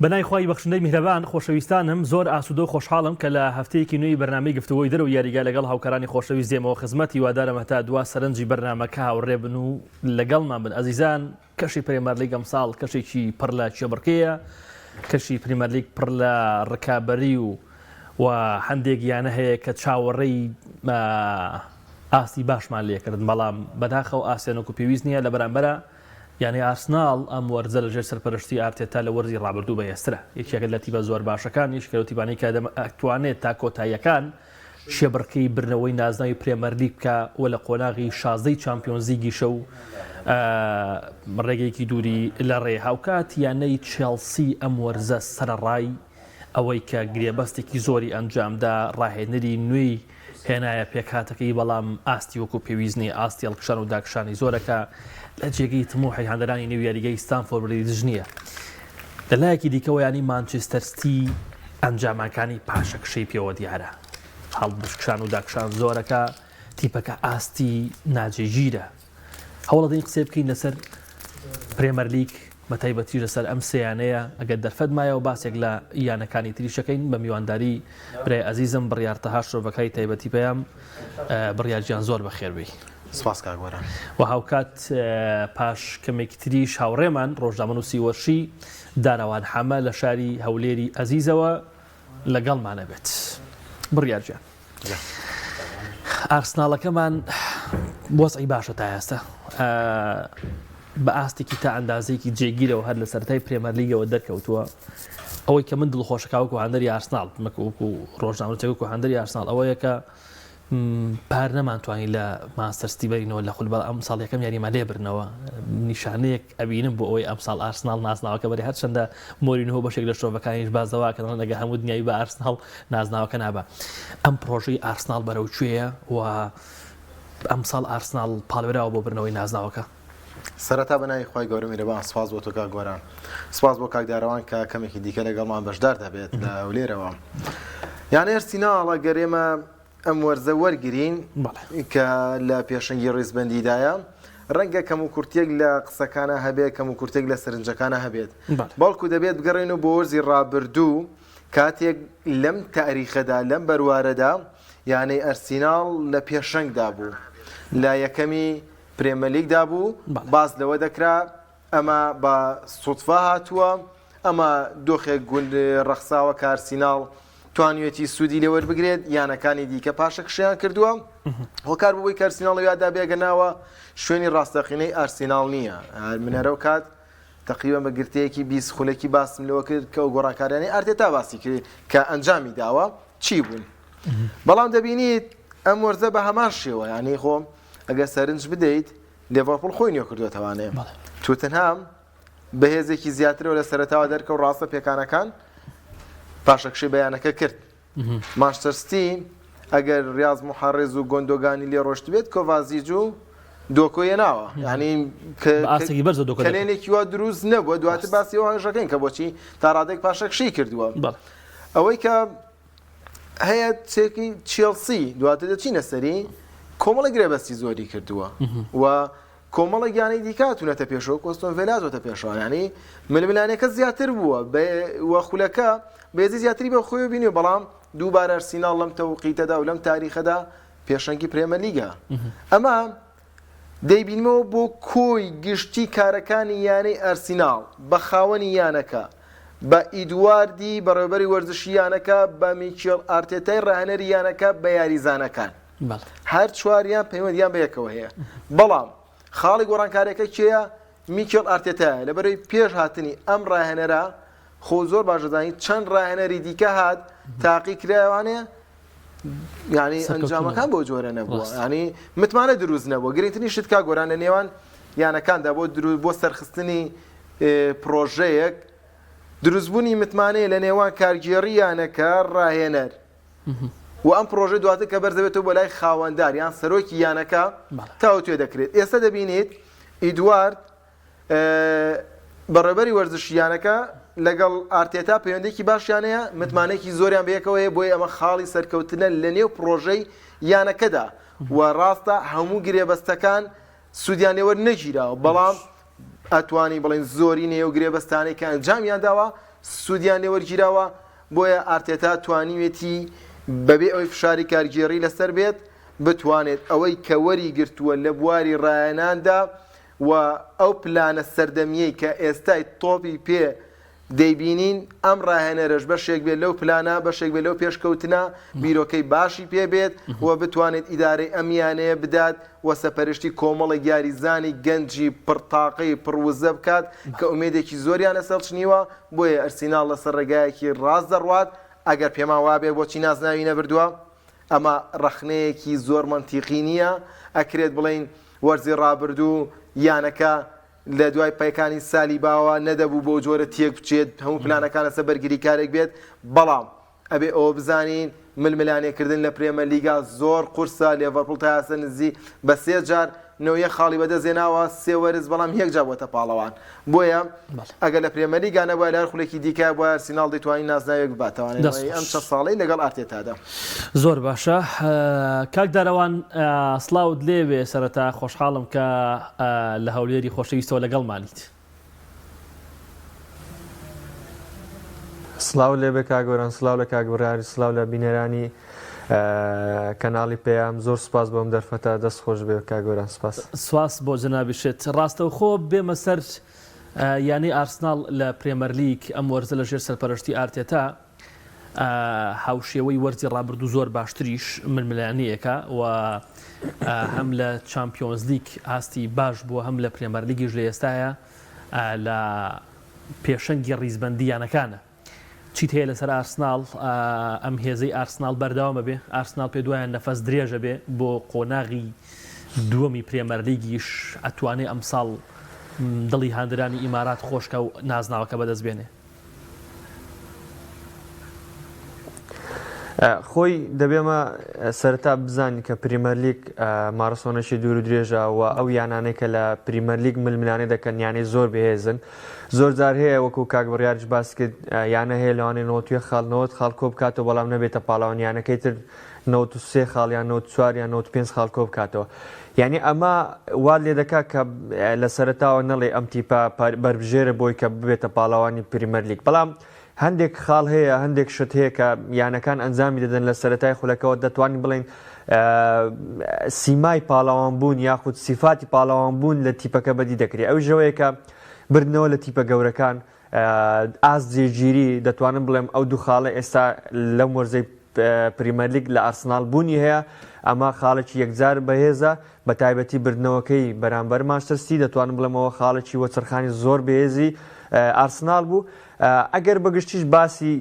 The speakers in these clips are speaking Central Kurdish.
بەناوی خوای بەخشندەی میهرەبان خۆشەویستانم زۆر ئاسوودە و خۆشحاڵم کە لە هەفتەیەکی نوێی بەرنامەی گفتوگۆی دەرەوەی یاریگا لەگەڵ هاوکارانی خۆشەویست دێمەوە خزمەت هیوادارم هەتا دوا سەرنجی بەرنامەکە هاوڕێ بن و لەگەڵمان بن ئەزیزان کەشی پرێمەرلیگ ئەمساڵ کەشێکی پڕ لە کێبڕکێیە کەشی پریمەرلیگ پڕ لە ڕکابەری و و هەندێک یانە هەیە کە چاوەڕێی ئاستی باشمان لێکردن بەڵام بەداخەوە ئاستیان وەکو پێویست نییە لە بەرامبەرە یانەی ئارسناڵ ئەم وەرزە لەژێر سەرپەرشتی ئارتێتا لە وەرزی ڕابردوو بەهێزترە، یەکێکە لە تیپە زۆر باشەکان، یەکێکە لەو تیپانەی کە دەتوانێت تا کۆتاییەکان کێبڕکێی بردنەوەی نازناوی پرێمەرلیگ بکا و لە قۆناغی شازدەی چامپیۆنزلیگیشە و ڕێگەیەکی دووری لە ڕێ. هاوکات یانەی چێڵسی ئەم وەرزە سەرەڕای ئەوەی کە گرێبەستێکی زۆری ئەنجامدا، ڕاهێنەری نوێی هێنایە پێکهاتەکەی، بەڵام ئاستی وەکو پێویست نییە، ئاستی هەڵکشان و داکشانی زۆرە کە لە جێگەی تموحی هاندەرانی نێو یاریگای ستامفۆرد بریدج نییە. لە لایەکی دیکەوە یانەی مانچستەر ستی ئەنجامەکانی پاشەکشەی پێوە دیارە، هەڵکشان و داکشان زۆرەکە، تیپەکە ئاستی ناجێگیرە. هەوڵەدەین قسەی بکەین لەسەر پرێمەرلیگ بە تایبەتیش لەسەر ئەم سێ یانەیە ئەگەر دەرفەت مایەوە باسێک لە یانەکانی تریش دەکەین بە میوانداری برای ئەزیزم بڕیار تەها شرۆڤەکاری تایبەتی پەیام بڕیار گیان زۆر بەخێربێی. سپاس کاک گۆران. و هاوکات پاش کەمێکی تریش هاوڕێمان ڕۆژنامەنووسی وەرشی دارەوان حەمە لە شاری هەولێری ئەزیزەوە لەگەڵمان ئەبێت. بڕیار گیان. ئارسناڵەکەمان وەزعی باشە تا ئێستا بە ئاستێکی تا ئەندازەیەکی جێگیرەوە هەر لە سەرەتای پرێمەرلیگەوە دەرکەوتووە ئەوەی کە من دڵخۆشەکە وەکو هاندەری ئارسناڵ وەکو ڕۆژنامەنووسێک وەکو هاندەری ئارسناڵ ئەوەیە کە پار نەمانتوانی لە مانچستەر ستی بەرینەوە لە خول بەڵام ئەمساڵ یەکەم یاریمان لێ بردنەوە نیشانەیەک ئەبینم بۆ ئەوەی ئەمساڵ ئارسناڵ نازناوەکە بەرێ هەرچەندە مۆرینهۆ بەشێک لە شرۆڤەکانیش باس لەوە ئەکەن دەڵێن ئەگەر هەموو دنیای بە ئارسناڵ نازناوەکە نابا ئەم پڕۆژەی ئارسناڵ بەرەو کوێیە و ئەمساڵ ئارسناڵ پاڵێوراوە بۆ بردنەوەی نازناوەکە؟ سەرەتا بە ناوی خوای گەورە میرەبان سپاس بۆ تۆ کاک گۆران سپاس بۆ کاک دارەوان کە کەمێکی دیکە لەگەڵمان بەشدار دەبێت لە هەولێرەوە یانەی ئەرسیناڵ ئەگەر ئێمە ئەم وەرزە وەرگین کە لە پێشەنگی ڕیزبەندیدایە ڕەنگە کەم و کورتێک لە قسەکانە هەبێت کەم و کورتێک لە سەرنجەکانە هەبێت بەڵکو دەبێت بگەڕێن و بۆ وەرزی ڕابردوو کاتێک لەم تاریخەدا لەم بەروارەدا یانەی ئەرسیناڵ لە پێشەنگدا بوو لە یەکەمی پرێمەلیگدا بوو، باس لەوە دەکرا ئەمە بە سوتفە هاتووە، ئەمە دۆخێک ڕەخساوە کە ئارسیناڵ توانیویەتی سوودی لێ وەربگرێت، یانەکانی دیکە پاشەکشەیان کردووە. هۆکار بۆ بۆی کە ئارسیناڵ لەویادا بێ ئەگەر ناوە شوێنی ڕاستەقینەی ئارسیناڵ نییە. من هەر ئەو کات تەقریبەن بە گرتەیەکی 20 خولەکی باسم لەوە کرد کە ئەو گۆڕانکاریانەی ئارتێتا باسی کرد کە ئەنجامی داوە چی بوون. بەڵام دەبینیت ئەم وەرزە بە هەمان شێوە یانی خۆ ئەگەر سەرنج بدەیت لێڤەرپوڵ خۆی نوێ کردوێتەوانێ توتنهام بەهێزێکی زیاترەوە لە سەرەتاوە دەرکەوت ڕاستە پێکانەکان پاشەکشەی بەیانەکە کرد مانچستەر ستی ئەگەر ریاز محڕێز و گۆندۆگانی لێ ڕۆشت بێت کۆڤازیج و دۆکۆ هێناوە ینی کەلێنێکی وا دروست نەبووە دواتر باسی ئەوە ژەکەین کە بۆچی تا ڕادێک پاشەکشەی کردووە ئەوەی کە هەیە چێکی چێڵسی دواتر دەچینە سەری کۆمەڵە گرێبەستی زۆری کردووە و کۆمەڵە گیانەی دیکە تونەتە پێشەوە کۆستۆن ڤێلازۆتە پێشەوە ینی ململانێکە زیاتر بووە وە خولەکە بێزی زیاتری بە خۆی بینی بەڵام دووبارە ئەرسیناڵ لەم تەوقیتەدا و لەم تاریخەدا پێشەنگی پرێمەلیگە ئەمە دەیبینمەوە بۆ کۆی گشتی کارەکانی یانەی ئارسیناڵ، بە خاوەنی یانەکە، بە ئیدواردی بەڕێوەبەری وەرزشی یانەکە، بە میکێڵ ئارتێتای راهێنەری یانەکە، بە یاریزانەکان. هەر چواریان پەیوەندیان بەیەکەوە هەیە. بەڵام خاڵی گۆڕانکاریەکە کێیە؟ میکێڵ ئارتێتایە. لەبەرئەوەی پێش هاتنی ئەم راهێنەرە، خۆ زۆر باش دەزانیت چەند راهێنەری دیکە هات تاقی کرایەوانێ، یعنی ئەنجامەکان بۆ جۆرە نەبووە ینی متمانە دروست نەبووە گرنگترین شت کا گۆران لە نێوان یانەکاندا بۆ دروست بۆ سەرخستنی پرۆژەیەک دروستبوونی متمانەیە لە نێوان کارگێڕی یانەکە ڕاهێنەر و ئەم پرۆژە دواتر کە بەرزەبێتەوە بۆ لای خاوەندار یان سەرۆکی یانەکە تاوتوێ دەکرێت ئێستا دەبینیت ئیدوارد بەڕێوبەری وەرزشی یانەکە لەگەڵ ئارتێتا پەیوەندێکی باشیان هەیە، متمانەیەکی زۆریان بەیەکەوە هەیە، بۆیە ئەمە خاڵی سەرکەوتنە لەنێو پڕۆژەی یانەکەدا و ڕاستە هەموو گرێبەستەکان سوودیان لێ وەرنەگیراوە، بەڵام ئەتوانین بڵێین زۆرینەی ئەو گرێبەستانەی کە ئەنجامیان داوە. سوودیان لێ وەرگیراوە، بۆیە ئارتێتا توانیوێتی بەبێ ئەوەی فشاری کارگێڕی لەسەر بێت، بتوانێت ئەوەی کە وەریگرتووە لە بواری راهێناندا و ئەو پلانە سەردەمییەی کە ئێستای تۆپی پێ دەیبینین، ئەم راهێنەرەش بەشێک بێت لەو پلانە، بەشێک بێت لەو پێشکەوتنە، بیرۆکەی باشی پێ بێت و بتوانێت ئیدارەی ئەم یانەیە بدات و سەپەرشتی کۆمەڵێک یاریزانی گەنجی پڕ تاقەی پڕ وزە بکات کە ئومێدێکی زۆریان لەسەر چنیوە، بۆیە ئەرسیناڵ لەسەر رێگایەکی راست دەڕوات، ئەگەر پێمان وابێت بۆچی نازناوی نەبردووە؟ ئەمە رەخنەیەکی زۆر مەنتیقی نییە، ئەکرێت بڵێین وەرزی رابردوو یانەکە لە دوای پێکانی سالیباوە نەدەبوو بەو جۆرە تێک بچێت، هەموو پلانەکان لەسەر بەرگریکارێک بێت، بەڵام ئەبێ ئەوە بزانین ململانێکردن لە پرێمەرلیگا زۆر قورسە، لێڤەرپوڵ تا ئێستا نزیک بە سێ جار 91 خاڵی بەدەستهێناوە، سێ وەرز، بەڵام یەک جار بووەتە پاڵەوان. بۆیە ئەگەر لە پرێمەرلیگا نەبوایە لە هەر خولێکی دیکە بوایە ئەرسیناڵ دەیتوانی نازناوێک بباتەوانێ دەست ئەم خۆش. چەند ساڵەی لەگەڵ ئارتێتادا. زۆر باشە کاک دارەوان سڵاوت لێبێ سەرەتا خۆشحاڵم کە لە هەولێری خۆشەویستەوە لەگەڵمانیت. سڵاو لێبێ کاک گۆران سڵاو لە کاک بڕیار سڵاو لە بینەرانی کەناڵی پەیام زۆر سوپاس بۆ ئەم دەرفەتە دەست خۆش بێ کاک گۆران سوپاس. سواس بۆ جەنابیشت. ڕاستەوخۆ بێمە سەر یانەی ئارسناڵ لە پرێمەرلیگ ئەم وەرزە لە ژێر سەرپەرشتی ئارتێتا هاوشێوەی وەرزی ڕابردوو زۆر باشتریش ململانێیەکە و هەم لە چامپیۆنزلیگ ئاستی باش بووە هەم لە پرێمەرلیگیش لە ئێستایا لە پێشەنگی ڕیزبەندی یانەکانە. چیت هەیە لەسەر ئارسناڵ؟ ئەم هێزەی ئارسناڵ بەردەوام ئەبێ؟ ئارسناڵ پێت وایە نەفەس درێژ ئەبێ بۆ قۆناغی دووەمی پرێمەرلیگیش ئەتوانێ ئەمساڵ دڵی هاندەرانی ئیمارات خۆشکا و نازناوەکە بەدەست بێنێ؟ خۆی دەبێ ئەمە سەرەتا بزانین کە پریمەرلیگ ماراسۆنێکی دوور و درێژە و ئەو یانانەی کە لە پریمەرلیگ ململانێ دەکەن یانەی زۆر بەهێزن زۆر جار هەیە وەکو کاک بڕیاریش باس کرد یانە هەیە لەوانەیە 91 خاڵ 90 خاڵ کۆ بکاتەوە بەڵام نەبێتە پاڵەوان یانەکەی تر 93 خاڵ یان 94 یان 95 خاڵ کۆ بکاتەوە یعنی ئەمە وات لێ دەکات کە لە سەرەتاوە نەڵێ ئەم تیپە بەربژێرە بۆی کە ببێتە پاڵەوانی پریمەرلیگ بەڵام هەندێک خاڵ هەیە هەندێک شت هەیە کە یانەکان ئەنجامی دەدەن لە سەرەتای خولەکەوە دەتوانین بڵێین سیمای پاڵەوان بوون یاخود سیفاتی پاڵەوان بوون لە تیپەکە بەدی دەکرێت ئەو ژەوەیە کە بردنەوە لە تیپە گەورەکان ئاست جێگیری دەتوانم بڵێم ئەو دوو خاڵە ئێستا لەم وەرزەی پریمەرلیگ لە ئارسناڵ بوونی هەیە ئەمە خاڵێکی یەکجار بەهێزە بە تایبەتی بردنەوەکەی بەرامبەر مانچستەر سیتی دەتوانم بڵێمەوە خاڵێکی وەچەرخانی زۆر بەهێزی ئارسناڵ بوو ئەگەر بەگشتیش باسی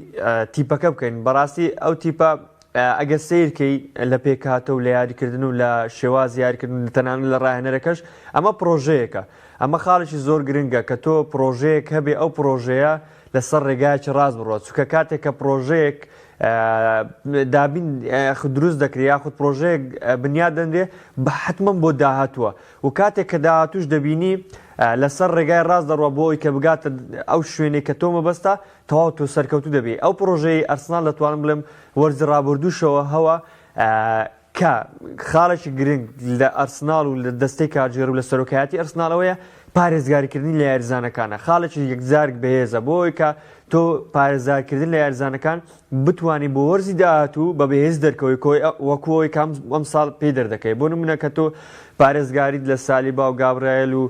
تیپەکە بکەین بەڕاستی ئەو تیپە ئەگەر سیرکەی لە پێکهاتە و لە یاریکردن و لە شێواز یاریکردن تەنانەت لە ڕاهێنەرەکەش ئەمە پرۆژەیەکە ئەمە خاڵێکی زۆر گرنگە کە تۆ پرۆژەیەک هەبێ ئەو پرۆژەیە لەسەر ڕێگایەکی ڕاست بڕوات چونکە کاتێک کە پرۆژەیەک دابین دروست دەکرێت یاخود پرۆژەیەک بنیاد دەنرێ بە حتمما بۆ داهاتووە و کاتێک کە داهاتوش دەبینی لەسەر ڕێگای ڕاست دەڕوا بۆ ئەوی کە بگاتە ئەو شوێنێک کە تۆ مەبەستە تەواو تۆ سەرکەوتو دەبی ئەو پرۆژەی ئەرسناڵ دەتوانم بڵێم وەرزی ڕابردووشەوە هەوە کە خاڵێکی گرنگ لە ئەرسناڵ و لە دەستەی کارگێڕی و لە سەرۆکایەتی ئەرسناڵ ئەوەیە پارێزگاریکردنی لە یاریزانەکانە، خاڵێکی یەکجار بەهێزە بۆ ئەوەی کە تۆ پارێزگارکردن لە یاریزانەکان بتوانی بۆ وەرزی داهاتوو بە بەهێز دەرکەوەی کۆی وەکو ئەوەی کە ئەمساڵ پێی دەردەکەوێت بۆ نمونە کە تۆ پارێزگاریت لە سالیبا و گابرایل و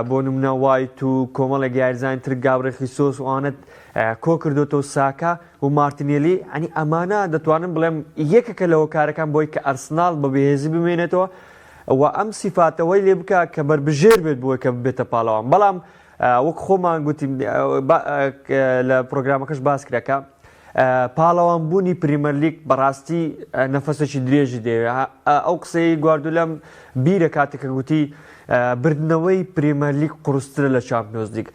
بۆ نمونە وایت و کۆمەڵێک یاریزانی تر گابرێل خیسۆس و ئەوانەت کۆ کردۆتەوە ساکا و مارتینێلی یانی ئەمانە دەتوانم بڵێم یەکێکە لە هۆکارەکان بۆی کە ئەرسناڵ بە بەهێزی بمێنێتەوە و ئەم سیفاتە وای لێ بکا کە بەربژێر بێت بۆی کە ببێتە پاڵەوان بەڵام وەک خۆمان گوتیم لە پرۆگرامەکەش باس کرا کە پاڵەوان بوونی پریمەرلیگ بەڕاستی نەفەسێکی درێژی دەوێت ئەو قسەی گواردولەم بیرە کاتێک کە گوتی بردنەوەی پریمەرلیگ قورسترە لە چامپیۆنزلیگ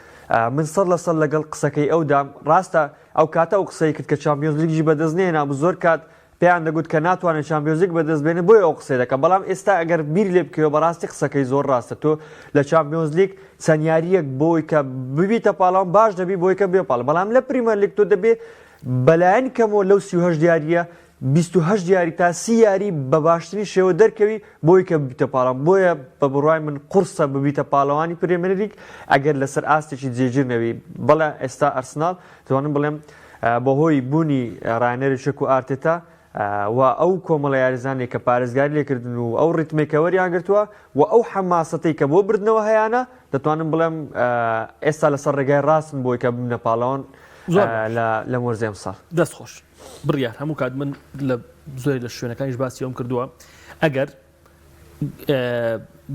من سەد لە سەد لەگەڵ قسەکەی ئەودام ڕاستە ئەو کاتە ئەو قسەی کرد کە چامپیۆنزلیگیشی بەدەست نەهێنابوو، زۆر کات پێیان دەگوت کە ناتوانێت چامپیۆنزلیگ بەدەست بێنێت بۆیە ئەو قسەی دەکات، بەڵام ئێستا ئەگەر بیر لێ بکەیەوە بەڕاستی قسەکەی زۆر ڕاستە، تۆ لە چامپیۆنزلیگ چەند یارییەک بۆی کە ببیتە پاڵەوان باش دەبی بۆی کە ببیە پاڵەوان، بەڵام لە پریمەرلیگ تۆ دەبێ بەلایەن کەمەوە لەو 38 یارییە. 28 یاری تا 30 یاری بە باشترین شێوە دەرکەوی بۆی کە ببیتە پاڵەوان بۆیە بە بڕوای من قورسە ببیتە پاڵەوانی پرێمەرلیگ ئەگەر لەسەر ئاستێکی جێگیر نەبی بەڵێ ئێستا ئەرسناڵ دەتوانم بڵێم بەهۆی بوونی ڕاهێنەری چەک و ئارتێتا و ئەو کۆمەڵە یاریزانەی کە پارێزگاری لێکردن و ئەو ڕیتمێک کە وەریان گرتووە و ئەو حەماسەتەی کە بۆ بردنەوە هەیانە دەتوانم بڵێم ئێستا لەسەر ڕێگای ڕاستن بۆی کە ببنە پاڵەوان لە وەرزی ئەمساڵ. دەست خۆش. بڕیار هەموو کات من لە زۆرێک لە شوێنەکانیش باسی ئەوم کردووە ئەگەر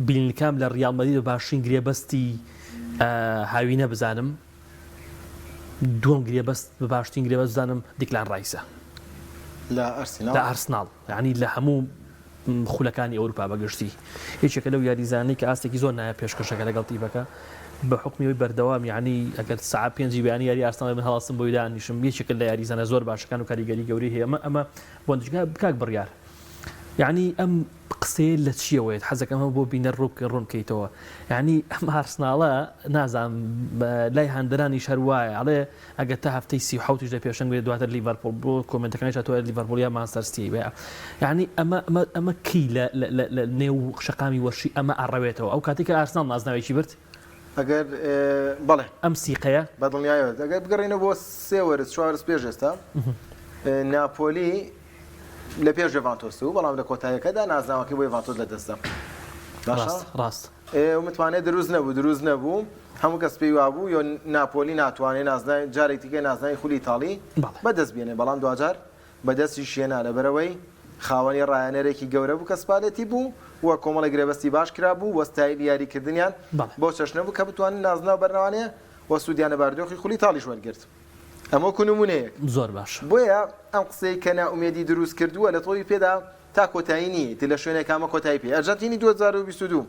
بیلینگهام لە ریال مەدرید بە باشترین گرێبەستی هاوینە بزانم دووەم گرێبەست بە باشترین گرێبەست بزانم دیکلان ڕایسە لە ئەرسیناڵ لە ئارسناڵ یعنی لە هەموو خولەکانی ئەوروپا بەگشتی یەکێکە لەو یاریزانەی کە ئاستێکی زۆر نایاب پێشکەشەکە لەگەڵ تیپەکە بە حوکمی ئەوەی بەردەوام یعنی ئەگەر سەعات پێنجی بەیانی یاری ئارسناڵ من هەڵاستم بۆی دانیشم یەکێکە لە یاریزانە زۆر باشەکان و کاریگەری گەورەی هەیە ئەمە ئەمە بۆندجگا کاک بڕیار یعنی ئەم قسەیە لە چیەوەیەت حەزەکەم هەموو بۆ بینەر ڕوو بکەین ڕوون بکەیتەوە یعنی ئەم ئارسناڵە نازانم لای هاندەرانیش هەر وایە ئەڵێ ئەگەر تا هەفتەی 37 یش لە پێشەنگ بێت دواتر لیڤەرپوڵ بۆ کۆمێنتەکانیش هاتووە لیڤەرپوڵ یا مانچستەر سیتی بێ یعنی ئەمە ئەمە ئەمە کەی لە لە نێو شەقامی وەرشی ئەمە ئەڕەوێتەوە ئەو کاتێک کە ئارسناڵ نازناوێکی برد ئەگەر بەڵێ ئەم سیقەیە بە دڵنیایەوە ئەگەر بگەڕێینەوە بۆ سێ وەرز چوار وەرز پێش ئێستا ناپۆلی لە پێش یۆڤانتۆس بوو بەڵام لە کۆتاییەکەدا نازناوەکەی بۆ یۆڤانتۆس لەدەستدا باشە ڕاست ڕاست ئێ متمانەی دروست نەبوو دروست نەبوو هەموو کەس پێی وابوو یۆ ناپۆلی ناتوانێ نازناوی جارێک دیکە نازناوی خولی ئیتاڵی بەڵێ. بەدەست بێنێ بەڵام دواجار بەدەستیش هێنا لەبەرئەوەی خاوەنی ڕاهێنەرێکی گەورە بوو کە سپالێتی بوو و کۆمەڵێک گرێبەستی باش کرابوو و ستایلی یاریکردنیان بەڵێ. بەو چەشنە بوو کە بتوانن نازناو بەرنەوانێ و سوودیان لە بارودۆخی خولی ئیتاڵیش وەرگرت. ئەمە وەکو نموونەیەک. زۆر باشە. بۆیە ئەم قسەی کە نائومێدی دروست کردووە لە تۆوی پێدا تا کۆتایی نییە ئیتر لە شوێنێک ئەمە کۆتایی پێ ئەرجەنتینی 2022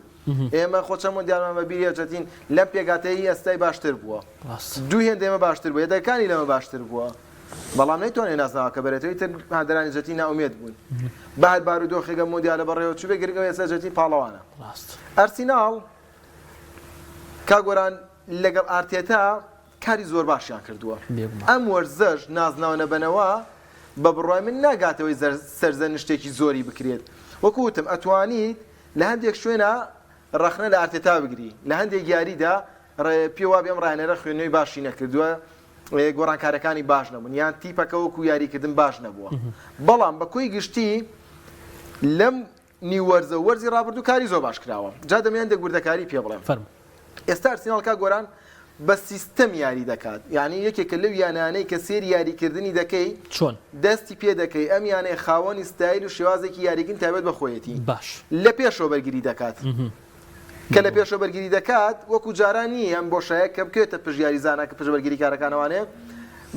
ئێمە خۆ چەند مۆندیالمان بە بیری ئەرجەنتین لەم پێکهاتەیەی ئێستای باشتر بووە دوو هێندە ئێمە باشتر بووە یەدەگەکانی لەمە باشتر بووە بەڵام نەیتوانێت نازناوەکە بەرێتەوە ئیتر هاندەرانی ئەرجەنتین نائومێد بوون بە هەر بارودۆخێک ئەم مۆندیالە بەڕێوە چووبێ گرنگ ئەوەیە ئێستا ئەرجەنتین پاڵەوانە ئەرسیناڵ کاک گۆران لەگەڵ ئارتێتا کاری زۆر باشیان کردووە ئەم وەرزەش نازناو نەبەنەوە بە بڕوای من ناگاتەوەی سەرزەنشتێکی زۆری بکرێت وەکو وتم ئەتوانیت لە هەندێک شوێنە ڕەخنە لە ئارتێتا بگری لە هەندێک یاریدا پێ وابێ ئەم ڕاهێنەرە خوێندنەوەی باشی نەکردووە گۆڕانکارەکانی باش نەبوون یان تیپەکە وەکو یاریکردن باش نەبووە بەڵام بە کۆی گشتی لەم نیو وەرزە و وەرزی ڕابردوو کاری زۆر باش کراوە جا دەمەوێ هەندێک وردەکاری پێ بڵێم فەرموو. ئێستا ئەرسیناڵ کاک گۆران بە سیستەم یاری دەکات یانی یەکێکە لەو یانانەی کە سێری یاریکردنی دەکەی چۆن؟ دەستی پێ دەکەی ئەم یانەیە خاوەنی ستایل و شێوازێکی یاریکردنی تایبەت بە خۆیەتی باش. لە پێشەوە بەرگری دەکات کە لە پێشەوە بەرگری دەکات وەکو جاران نییە ئەم بۆشایە کە بکەوێتە پشت یاریزانە کە پشت بەرگریکارەکانەوانێ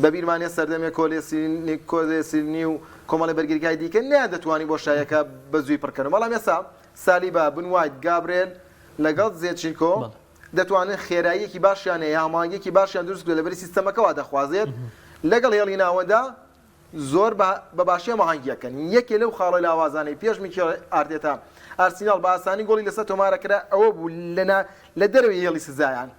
بە بیرمانە سەردەمێ کۆلێسیلنی کۆلێسیلنی و کۆمەڵی بەرگریکاری دیکە نەیاندەتوانی بۆشایەکە بە زووی پڕکەنەوە بەڵام ئێستا سالیبا، بن وایت، گابرێل لەگەڵ زێنچینکۆ دەتوانن خێراییەکی باشیان هەیە هەماهەنگییەکی باشیان دروست کردووە لەبەری سیستەمەکە وا دەخوازێت لەگەڵ هێڵی ناوەندا زۆر بە باشی هەماهەنگی ئەکەن یەکێ لەو خاڵە لاوازانەی پێش میکێل ئارتێتا ئارسیناڵ بە ئاسانی گۆڵی لەسەر تۆمارەکرا ئەوە بوو لە دەرەوەی هێڵی سزایان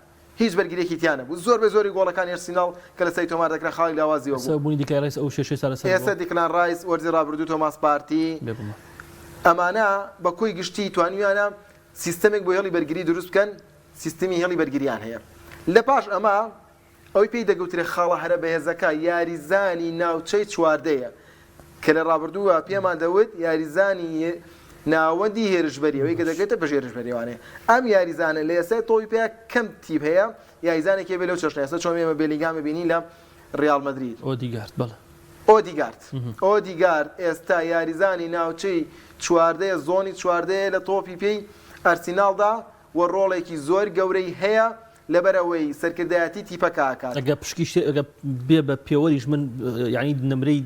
هیچ بەرگریەکی تیا نەبوو زۆربەی زۆری گۆڵەکانی ئەرسیناڵ کە لەسەری تۆمار دەکرا خاڵی لاوازی ئەو ئێستا بوو. بوونی دیکلان ڕایس ئەو کێشەی چارەسەر بووە. ئێستا دیکلان ڕایس، وەرزی ڕابردوو تۆماس پارتی، بێگومان. ئەمانە بە کۆی گشتی توانیویانە سیستەمێک بۆ هێڵی بەرگری دروست بکەن، سیستمی هێڵی بەرگریان هەیە. لە پاش ئەمە ئەوەی پێی دەگوترێ خاڵە هەرە بەهێزەکە یاریزانی ناوچەی چواردەیە کە لە ڕابردووە پێمان دەوت یاریزانی ناوەندی هێرشبەری ئەوەی کە دەکەوێتە پشت هێرشبەریوانێ ئەم یاریزانە لە ئێستای تۆپی پێ کەم تیپ هەیە یاریزانێکی بێ لەو چەشنە ئێستا چۆن ئێمە بێلینگهام بینین لە ڕیاڵ مەدرید ئۆدیگارد بەڵێ. ئۆدیگارد ئۆدیگارد ئێستا یاریزانی ناوچەی چواردەیە زۆنی چواردەیە لە تۆپی پێی ئەرسیناڵدا و ڕۆڵێکی زۆر گەورەی هەیە لەبەر ئەوەی سەرکردایەتی تیپەکە ئەکات. ئەگەر پشکیش تێ ئەگەر بێ بە پێوەریش من یانی نمرەی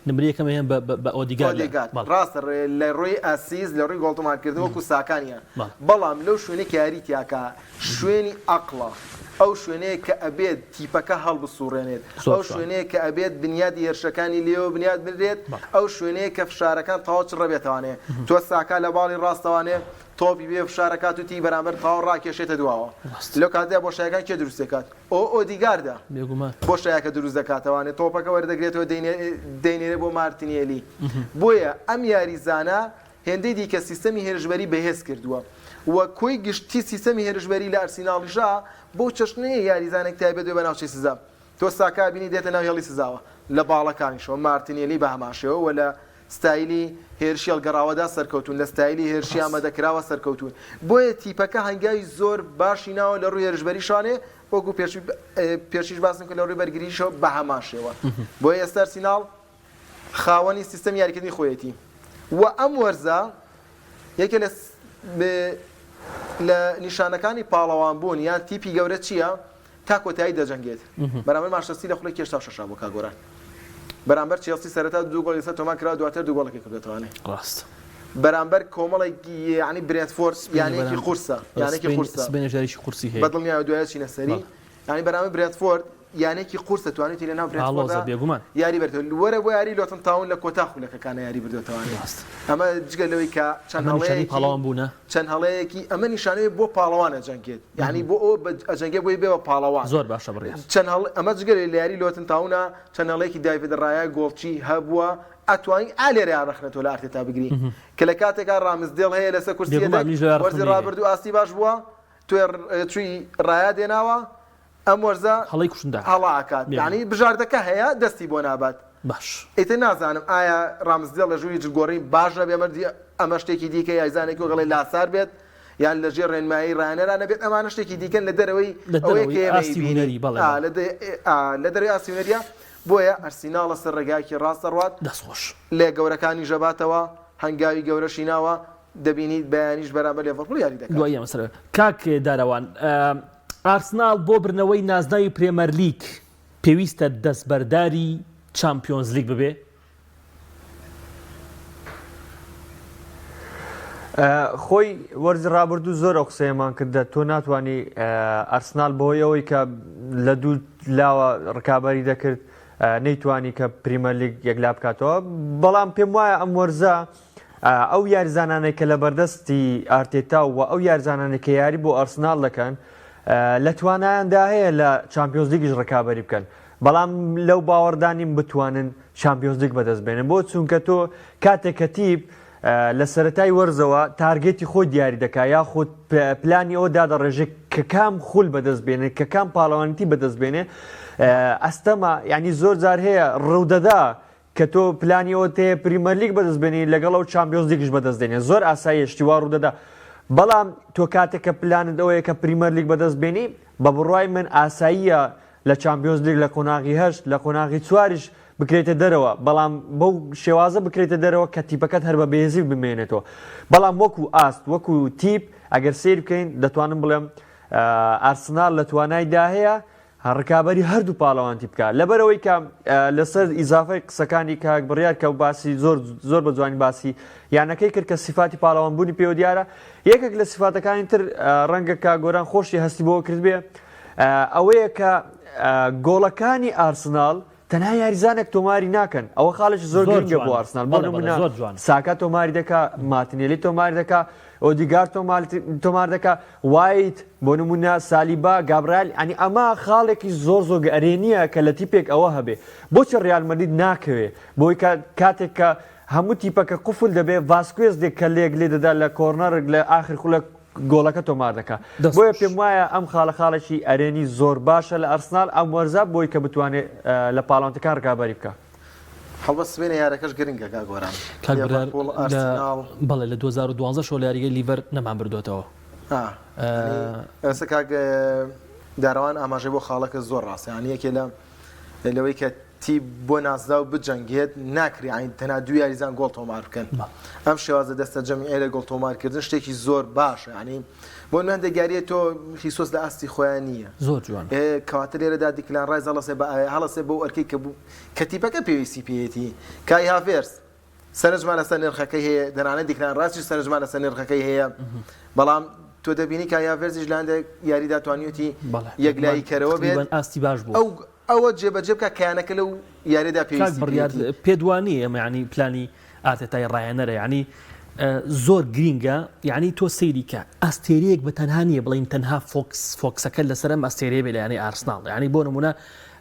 نمرەی یەکەم ئەیەم بە بە ئۆدیگارد لە ئۆدیگارد بەڵێ. ڕاستە لە ڕووی ئەسیست لە ڕووی گۆڵ تۆمارکردن وەکو ساکا نییە بەڵێ. بەڵام لەو شوێنەی کە یاری تیاکا شوێنی ئەقڵە. ئەو شوێنەیە کە ئەبێت تیپەکە هەڵبسوڕێنێت، ئەو شوێنەیە کە ئەبێت بنیادی هێرشەکانی لێوە بنیاد بنرێت، ئەو شوێنەیە کە فشارەکان تەواو چڕەبێتەوانێ. تۆ ساکا لە باڵی ڕاستەوانێ تۆپی پێ فشارەکات و تی بەرامبەر تەواو ڕاکێشێتە دواوە. لەو کاتەدا بۆشایەکان کێ دروست دەکات؟ ئۆ ئۆدیگاردە. بۆشایەکە دروست دەکاتەوانێ تۆپەکە وەردەگرێتەوە دەینێرێ بۆ مارتینێلی. بۆیە ئەم یاریزانە هێندەی دیکە سیستەمی هێرشبەری بەهێز کردووە و کۆی گشتی سیستەمی هێرشبەری لە ئەرسیناڵیشا بەو چەشنەیە یاریزانێک تایبەت بێ بە ناوچەی سزا تۆ ساکا بینی دێتە ناو هێڵی سزاوە لە باڵەکانیشەوە مارتینێلی بە هەمان شێوە و لە ستایلی هێرشی هەڵگەڕاوەدا سەرکەوتوون لە ستایلی هێرشی ئامادەکراوە سەرکەوتوون بۆیە تیپەکە هەنگاوی زۆر باشی ناوە لە ڕووی هێرشبەریشانێ وەکو پێشیش باسم کرد لە ڕووی بەرگریشەوە بە هەمان شێوە بۆیە ئێستا ئەرسیناڵ خاوەنی سیستەمی یاریکردنی خۆیەتی و ئەم وەرزە یەکێ لە لە نیشانەکانی پاڵەوان بوون یان تیپی گەورە چییە تا کۆتایی دەجەنگێت بەرامبەر مانچستەر لە خولەکی 86 بۆ کاک گۆران بەرامبەر چێڵسی سەرەتا دوو گۆڵی لەسەر تۆمار کرا دواتر دوو گۆڵەکەی کردێتوانێ ڕاست بەرامبەر کۆمەڵێک یعنی برێنتفۆرد یانەیەکی قورسە یانێکی قورسە سبەینێ یاریی قورسی هەیە بە دڵنیایەوە دوایە چینە سەری یانی بەرامبەر برێنتفۆرد یانەیەکی قورسە توانیویەتی لەناو ئاڵۆزە برێنتفۆردا بێگومان. یاری بەرێتەوە وەرە بۆ یاری لۆتن تاون لە کۆتا خولەکەکانە یاری بردۆتەوانێ ڕاست. ئەمە جگە لەوەی کە چەند ئەمە نیشانەی هەڵەیەکی پاڵەوان بوونە؟ چەند هەڵەیەکی ئەمە نیشانەیە بۆ پاڵەوان ئەجەنگێت یانی بۆ ئەوە بە ئەجەنگێ بۆی بێ بە پاڵەوان زۆر باشە بڕیار. چەند هەڵ ئەمە جگە لە یاری لۆتن تاونە چەند هەڵەیەکی دایڤد ڕایا گۆڵچی هەبووە ئەتوانی ئا لێرەیا ڕەخنە تۆ لە ئارتێتا بگری کە لە کاتێکا ڕامسدێڵ هەیە لەسەر کورسی بێگومان یەدەگ منیش لەویا ڕەخنەم وەرزی لێی هەیە. ڕابردوو ئاستی باش بووە تۆ چوی ڕایا دێناوە ئەم وەرزە هەڵەی کوشندە هەڵە ئەکات بێگومان. یانی بژاردەکە هەیە دەستی بۆ نابات باش. ئیتر نازانم ئایا ڕامسدێڵ لە ژووری جلگۆڕین باش نەبێ مەرجی ئەمە شتێکی دیکە یاریزانێکی وەک ئەڵێ لاسار بێت یان لە ژێر ڕێنمایی ڕاهێنەرا نەبێت ئەمانە شتێکی دیکەن لە دەرەوەی لە ئەوەیە دەرەوەی کە ئێمە ئاستی ئەیبینین هونەری بەڵێ ئا بەڵێ. لە دە ئا لە دەرەوەی ئاستی هونەریە بۆیە ئەرسیناڵ لەسەر ڕێگایەکی ڕاست دەڕوات دەست خۆش. لە گەورەکانیش ئەباتەوە هەنگاوی گەورەشی ناوە دەبینیت بەیانیش بەرامبەر لێڤەرپوڵ یاری دەکات. دوایی ئەمە سەر کاک دارەوان ئارسناڵ بۆ بردنەوەی نازناوی پرێمەرلیگ پێویستە دەستبەرداری چامپیۆنزلیگ ببێ؟ خۆی وەرزی ڕابردوو زۆر ئەو قسەیەمان کردە تۆ ناتوانانی ئەرسنال بەهۆی ئەوەی کە لە دوو لاوە ڕکابی دەکرد نەیتوانی کە پریمەرلیگ یەکلا بکاتەوە بەڵام پێم وایە ئەم وەرزە ئەو یاریزانانەی کە لە بەردەستی ئارتێتا و ئەو یاریزانانەی کە یاری بۆ ئەرسناڵ دەکەن لە توانایاندا هەیە لە چامپیۆنزلیگیش ڕکابەری بکەن بەڵام لەو باوەڕدانیم بتوانن چامپیۆنزلیگ بەدەست بێنن بۆ چونکە تۆ کاتێک کە تیپ لە سەرەتای وەرزەوە target ی خۆی دیاری دەکا یاخود پلانی ئەوە دادەڕێژێت کە کام خول بەدەست بێنێت کە کام پاڵەوانێتی بەدەست بێنێ ئەستەمە یعنی زۆر جار هەیە ڕوودەدا کە تۆ پلانی ئەوەت هەیە پریمەرلیگ بەدەست بێنی لەگەڵ ئەو چامپیۆنزلیگیش بەدەست دێنێ زۆر ئاساییە شتی وا ڕوودەدا بەڵام تۆ کاتێک کە پلانت ئەوەیە کە پریمەرلیگ بەدەست بێنی بە بڕوای من ئاساییە لە چامپیۆنزلیگ لە قۆناغی هەشت لە قۆناغی چواریش بکرێتە دەرەوە بەڵام بەو شێوازە بکرێتە دەرەوە کە تیپەکەت هەر بە بەهێزی بمێنێتەوە بەڵام وەکو ئاست وەکو تیپ ئەگەر سەیر بکەین دەتوانم بڵێم ئارسناڵ لە توانایدا هەیە ڕکابەری هەردوو پاڵەوانتی بکا لەبەرئەوەی کە لەسەر ئیزافەی قسەکانی کاک بڕیار کە باسی زۆر زۆر بە جوانی باسی یانەکەی کرد کە سیفاتی پاڵەوان بوونی پێوە دیارە یەکێک لە سیفاتەکانی تر ڕەنگە کاک گۆران خۆشی هەستی بۆ کرد بێ ئەوەیە کە گۆڵەکانی ئارسناڵ تەنها یاریزانێک تۆماری ناکەن ئەوە خاڵێکی زۆر گرنگە بۆ ئارسناڵ بۆ نمونە ساکا تۆماری دەکا مارتینێلی تۆماری دەکا ئۆدیگار تۆمار دەکا وایت بۆ نمونە سالیبا گابرایل ینی ئەمە خاڵێکی زۆر زۆر ئەرێنیە کە لە تیپێک ئەوە هەبێ بۆچی ڕیال مەدرید ناکەوێ بۆی کاتێک کە هەموو تیپەکە قفل دەبێ ڤاسکوێز دێک کە لێک لێ دەدا لە کۆرنەرێک لە ئاخر خولەک گۆڵەکە تۆمار دەکا بۆیە پێم وایە ئەم خاڵە خاڵێکی ئەرێنی زۆر باشە لە ئەرسناڵ ئەم وەرزە بۆی کە بتوانێت لە پاڵەوانتەکان ڕکابەری بکا. هەڵبەت سبەینێ یارەکەش گرنگە کاک گۆران. کاک برار لیڤەرپوڵ لە ئارسیناڵ. بەڵێ لە 2012 شەوە لە یاریگەی لیڤەر نەمان بردۆتەوە. ئا یانی ئێستا کاک دارەوان ئاماژەی بۆ خاڵەکە زۆر ڕاستە یانی یەکێ لە لەوەی کە تیپ بۆ نازناو بجەنگێت ناکرێ یانی تەنها دوو یاریزان گۆڵ تۆمار بکەن ئەم شێوازە دەستە جەمیعە لە گۆڵ تۆمارکردن شتێکی زۆر باشە یانی بۆ نمونە هەندێک یاریە تۆ خیسۆس لە ئاستی خۆیان نییە زۆر جوان کەواتە لێرەدا دیکلان ڕایز هەڵەسێ بە هەڵەسێ بەو ئەرکەی کە بوو کە تیپەکە پێویستی پێیەتی کای هاڤێرس سەرنجمان لەسەر نرخەکەی هەیە دەنانەت دیکلان ڕایسیش سەرنجمان لەسەر نرخەکەی هەیە بەڵام. تۆ دەبینی کای هاڤێرتزیش لە هەندێک یاریدا توانیویەتی بەڵێ یەکلایی کەرەوە بێت تقریبا ئاستی باش بووە. ئەو ئەوە جێبەجێ بکات کە یانەکە لەو یاریەدا کاک پێویستی بڕیار پێیەتی. پێت وا نییە ئێمە یانی پلانی ئارتێتای ڕاهێنەرە یانی زۆر گرینگە یانی تۆ سەیری کە ئەستێرەیەک بە تەنها نییە بڵێین تەنها focus focus ەکە لەسەر ئەم ئەستێرەیە بێ لە یانەی ئارسناڵ یانی بۆ نموونە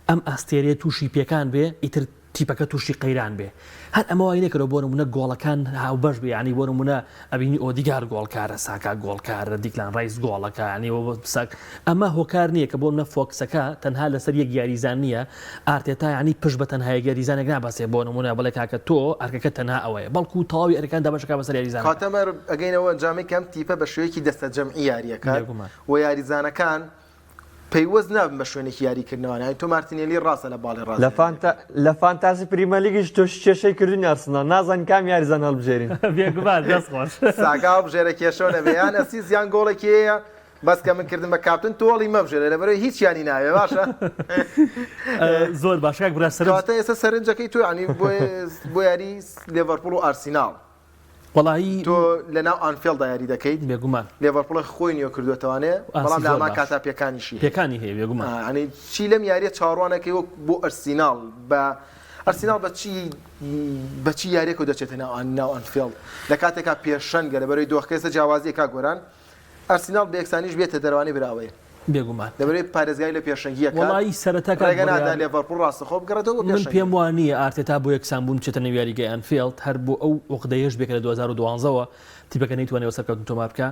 ئەم ئەستێرەیە تووشی پێکان بێ ئیتر تیپەکە تووشی قەیران بێ هەر ئەمە وای نەکردوە بۆ نمونە گۆڵەکان هاوبەش بێ یانی بۆ نمونە ئەبینی ئۆدیگار گۆڵکارە ساکا گۆڵکارە دیکلان ڕایس گۆڵەکە یانی ساک ئەمە هۆکار نییە کە بۆ منە focus ەکە تەنها لەسەر یەک یاریزان نییە ئارتێتا یانی پشت بە تەنها یەک یاریزانێک نابەسێ بۆ نمونە بڵێ کاکە تۆ ئەرکەکە تەنها ئەوەیە بەڵکو تەواوی ئەرکەکان دابەشەکە بەسەر یاریزانەکان. کاتە مەر ئەگەینەوە ئەنجامەی کە ئەم تیپە بە شێوەیەکی دەستەجەمعی یاریەکات بێگومان. و یاریزانەکان پەیوەست نابن بە شوێنێکی یاریکردنەوە یانی تۆ مارتینێلی ڕاستە لە باڵی ڕاست لە فانتا لە fantasy پریمەرلیگیش تۆش کێشەی کردوین ئارسناڵ نازانین کام یاریزان هەڵبژێرین. بێگومان دەست خۆش. ساکا هەڵبژێرە کێشەو نەبێ یان assist یان گۆڵێکی هەیە بەس کە من کردم بە کاپتن تۆڵی مەبژێرە لەبەرئەوەی هیچیانی ناوێ باشە. زۆر باشە کاک برا سەرنج. کەواتە ئێستا سەرنجەکەی تۆ یانی بۆ یاری لێڤەرپوڵ و ئارسیناڵ. وەڵایی تۆ لە ناو ئانفێڵدا یاری دەکەیت بێگومان لێڤەرپوڵ خۆی نوێ کردوێتوانێ بەڵام لە هەمان کاتا پێکانیشی پێکانی هەیە بێگومان ینی چی لەم یاریە چاوەڕوانەکەی وەک بۆ ئەرسیناڵ بە ئەرسیناڵ بە چی بە چی یاریەکە دەچێتە ناو ناو ئەنفێڵد لە کاتێکا پێشەنگە لە بەرەی دۆخەکە ئێستا جیاوازیە کاک گۆران ئەرسیناڵ بە یەکسانیش بێتە دەروانەی براوەیە. بێگومان. لەبەرەی پارێزگاری لە پێشەنگی ئەکات. وەڵایی سەرەتا کاک ڕێگە نادا بڕیار. لێڤەرپوڵ ڕاستەخۆ بگەڕێتەوە بۆ من پێشەنگی. پێم وا نییە ئارتێتا بۆ یەکسانبوون بچێتە نێو یاریگای ئەنفێڵد، هەر بۆ ئەو عوقدەیەش بێ کە لە 2012 وە تیپەکە نەیتوانیوە سەرکەوتن تۆمار بکا.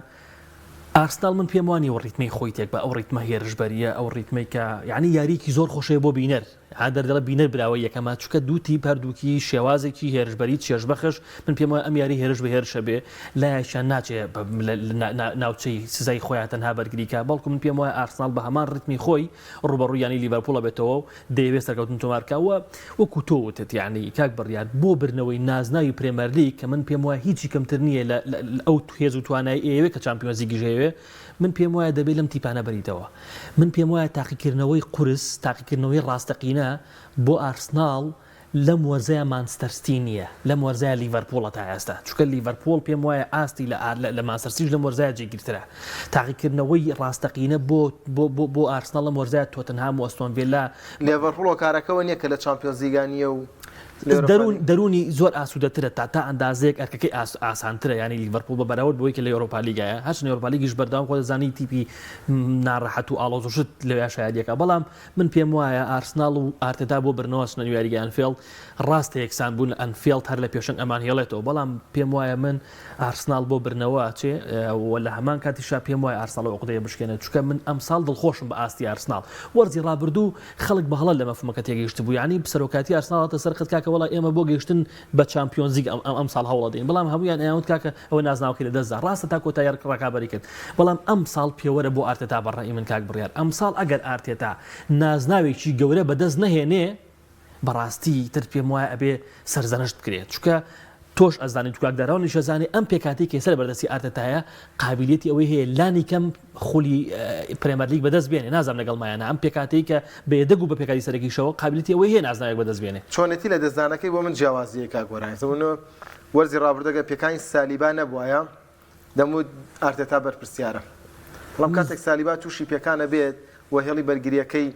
ئارسناڵ من پێم وا نییە ئەو ڕیتمەی خۆی تێک با، ئەو ڕیتمە هێرشبەرییە، ئەو ڕیتمەی کە یانی یارییەکی زۆر خۆشەیە بۆ بینەر. هاندەر دەڵێ بینەر براوەی یەکەمە چونکە دوو تیپ هەردووکی شێوازێکی هێرشبەری چێژبەخش من پێم وایە ئەم یاری هێرش بە هێرشە بێ لایەکیان ناچێ ناوچەی سزای خۆیان تەنها بەرگری کا بەڵکو من پێم وایە ئارسناڵ بە هەمان ڕیتمی خۆی ڕووبەڕووی یانەی لیڤەرپوڵ ئەبێتەوە و دەیەوێت سەرکەوتن تۆمار بکا و وەکو تۆ وتت یانی کاک بڕیار بۆ بردنەوەی نازناوی پرێمەرلیگ کە من پێم وایە هیچی کەمتر نییە لە ئەو هێز و توانای ئەیەوێ کە چامپیۆنزلیگیش ئەیەوێ من پێم وایە دەبێت لەم تیپانە بەریتەوە. من پێم وایە تاقیکردنەوەی قورس، تاقیکردنەوەی ڕاستەقینە بۆ ئارسناڵ لەم وەرزەیا مانچستەر ستی نییە، لەم وەرزەیا لیڤەرپوڵە تا ئێستا، چونکە لیڤەرپوڵ پێم وایە ئاستی لە لە مانچستەر ستیش لەم وەرزەیا جێگیرترە. تاقیکردنەوەی ڕاستەقینە بۆ بۆ بۆ بۆ ئارسناڵ لەم وەرزەیا تۆتنهام و ئەستۆن ڤێلا. لیڤەرپوڵ هۆکارەکەوە نییە کە لە چامپیۆنزلیگا نییە و دەروون دەروونی زۆر ئاسوودەترە تا تا ئەندازەیەک ئەرکەکەی ئاس ئاسانترە یانی لیڤەرپوڵ بە بەراورد بەوەی کە لە یۆرۆپا لیگایە هەرچەند یۆرۆپا لیگیش بەردەوام خۆ دەزانی تیپی ناڕەحەت و ئاڵۆز و شت لەویا شایەدیەکە بەڵام من پێم وایە ئارسناڵ و ئارتێتا بۆ بردنەوە ئەچنە نێو یاریگای ئەنفێڵد ڕاستە یەکسان بوون لە ئەنفێڵد هەر لە پێشەنگ ئەمان هێڵێتەوە بەڵام پێم وایە من ئارسناڵ بۆ بردنەوە ئەچێ و لە هەمان کاتیشا پێم وایە ئارسناڵ ئەو عوقدەیە بشکێنێت چونکە من ئەمساڵ دڵخۆشم بە ئاستی ئارسناڵ وەرزی ڕابردوو خەڵک بە هەڵە لە مەفهومەکە تێگەیشتبوو یانی سەرۆکایەتی ئارسناڵ هاتە سەر خەت کاکە وەڵا ئێمە بۆ گەیشتن بە چامپیۆنزلیگ ئەم ئەمساڵ هەوڵەدەین بەڵام هەموویان ئەیانوت کاکە ئەوە نازناوەکەی لە دەستدا ڕاستە تا کۆتایی ڕکابەری کرد بەڵام ئەمساڵ پێوەرە بۆ ئارتێتا بە ڕەئی من کاک بڕیار ئەمساڵ ئەگەر ئارتێتا نازناوێکی گەورە بەدەست نەهێنێ بەڕاستی تر پێم وایە ئەبێ سەرزەنشت بکرێت چونکە تۆش ئەزانیت و کاک داراونیش ئەزانێ ئەم پێکهاتەی کە ئێستا لە بەردەستی ئارتێتایە قابیلیەتی ئەوەی هەیە لانی کەم خولی پرێمەرلیگ بەدەست بێنێ نازانم لەگەڵما یان نا ئەم پێکهاتەی کە بە یەدەگ و بە پێکهاتی سەرەکیشەوە قابیلیەتی ئەوەی هەیە نازناوێک بەدەست بێنێ. چۆنێتی لەدەستدانەکەی بۆ من جیاوازییە کاک گۆران ئێستا بۆ نموونە وەرزی ڕابردوو گەر پێکانی سالیبا نەبوایە دەموت ئارتێتا بەرپرسیارە بەڵام کاتێک سالیبا تووشی پێکان ئەبێت و هێڵی بەرگرییەکەی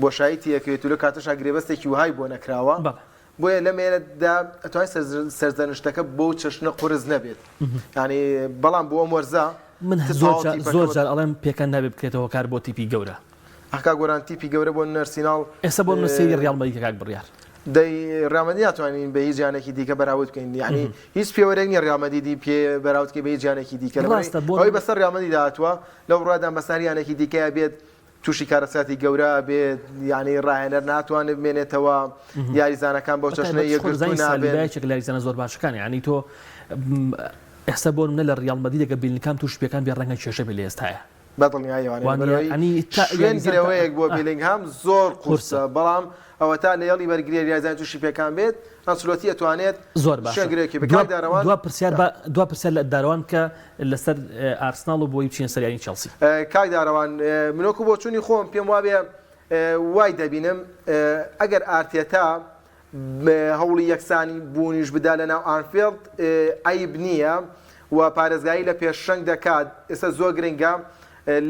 بۆشایی تێکەوێت و لەو کاتەشا گرێبەستێکی وەهای بۆ نەکراوە بۆیە لەمێرەدا ئەتوانین سەرزەنشتەکە بەو چەشنە قورس نەبێت یانی بەڵام بۆ ئەم وەرزە من زۆر جار ئەڵێم پێکان نابێ بکرێتە هۆکار بۆ تیپی گەورە. ئەخ کاک گۆران تیپی گەورە بۆ ئەرسیناڵ ئێستا بۆ من سەیری ڕیاڵ مەدریدکە کاک بڕیار. دەی ڕیاڵ مەدرید ناتوانین بە هیچ یانێکی دیکە بەراورد بکەین یانی هیچ پێوەرێک نییە ڕیاڵ مەدریدی پێ بەراورد بکەین بە هیچ یانێکی دیکە ڕاستە بۆ ئەوەی بەسەر ڕیاڵ مەدریدا هاتووە لەو ڕوادان بەسەر یانێکی دیکەیا بێت تووشی کارەساتی گەورە ئەبێت یانی ڕاهێنەر ناتوانێت بمێنێتەوە یاریزانەکان بەو چەشنە یەکگرتوو نابن. یەکێک لە یاریزانە زۆر باشەکانە یانی تۆ ئێستا بۆ نمونە لە ڕیاڵ مەدرید ئەگەر بیلینگهام تووشی پێکان بێ ڕەنگە کێشە بێ لە ئێستایا. بە دڵنیاییەوە شوێن گرەوەیەک بۆ بیلینگهام زۆر قورسە بەڵام ئەوەتا لە هێڵی بەرگرییە یاریزانی تووشی پێکان بێت ئەنچلۆتی ئەتوانێت زۆر باشە شوێنگرێکی بکات. دوا دارەوان دوا پرسیار با دوا پرسیار لە دارەوان بکە لەسەر ئارسناڵ و بۆی بچینە سەر یاری چێڵسی. کاک دارەوان من وەکو بۆچوونی خۆم پێم وابێ وای دەبینم ئەگەر ئارتێتا هەوڵی یەکسانی بوونیش بدا لە ناو ئانفێڵد عەیب نییە و. و پارێزگاری لە پێشەنگ دەکات، ئێستا زۆر گرنگە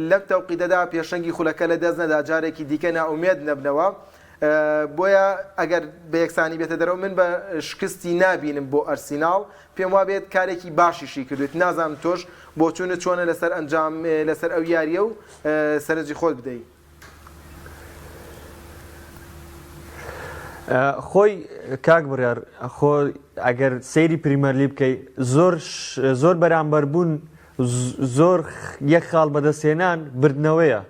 لەم تەوقیتەدا پێشەنگی خولەکە لەدەست نەدا جارێکی دیکە نائومێد نەبنەوە، بۆیە ئەگەر بە یەکسانی بێتە دەرەوە من بە شکستی نابینم بۆ ئەرسیناڵ، پێم وابێت کارێکی باشیشی کردوێت، نازانم تۆش بۆچوونت چۆنە لەسەر ئەنجام لەسەر ئەو یارییە و سەرنجی خۆت بدەی. خۆی کاک بڕیار خۆ ئەگەر سەیری پریمەرلی بکەی زۆر زۆر بەرامبەر بوون زۆر یەک خاڵ بەدەستهێنان بردنەوەیە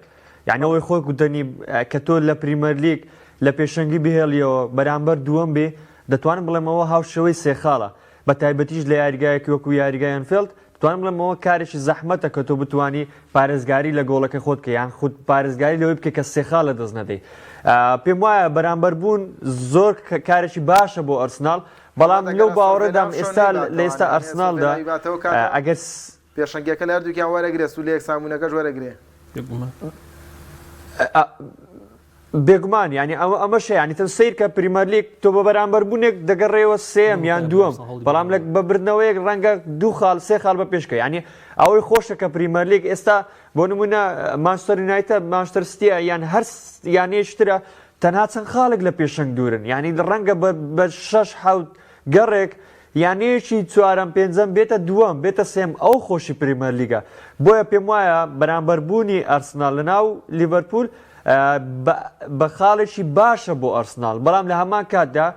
یعنی ئەوەی خۆی گوتەنی کە تۆ لە پریمەرلیگ لە پێشەنگی بهێڵیەوە بەرامبەر دووەم بێ دەتوانم بڵێمەوە هاوشێوەی سێ خاڵە بە تایبەتیش لە یاریگایەکی وەکو یاریگای ئەنفێڵد دەتوانم بڵێم ئەوە کارێکی زەحمەتە کە تۆ بتوانی پارێزگاری لە گۆڵەکەی خۆت بکەی یان خود پارێزگاری لەوەی بکەی کە سێ خاڵ لەدەست نەدەی. پێم وایە بەرامبەر بوون زۆر کارێکی باشە بۆ ئەرسناڵ بەڵام لەو باوەڕەدام ئێستا لە ئێستا ئەرسناڵدا ئەگەر پێشەنگیەکە لە هەردووکیان وەرەگرێ سوود لە یەکسانبوونەکەش وەرەگرێ. بێگومان یانی ئەمە ئەمەشە یانی تۆ سەیر کە پریمەرلیگ تۆ بە بەرامبەر بوونێک دەگەڕێەوە سێم یان دووەم بەڵام لە بە بردنەوەیەک ڕەنگە دوو خاڵ سێ خاڵ بە پێشکە یانی ئەوەی خۆشە کە پریمەرلیگ ئێستا بۆ نمونە مانچستەر یونایتد مانچستەر سیتیە یان هەر یانەیەکی ترە تەنها چەند خاڵێک لە پێشەنگ دوورن یانی ڕەنگە بە شەش حەوت گەڕێک یانەیەکی چوارەم پێنجەم بێتە دووەم بێتە سێم ئەو خۆشی پریمەرلیگە بۆیە پێم وایە بەرامبەر بوونی ئەرسناڵ لەناو لیڤەرپوول بە خاڵێکی باشە بۆ ئەرسناڵ بەڵام لە هەمان کاتدا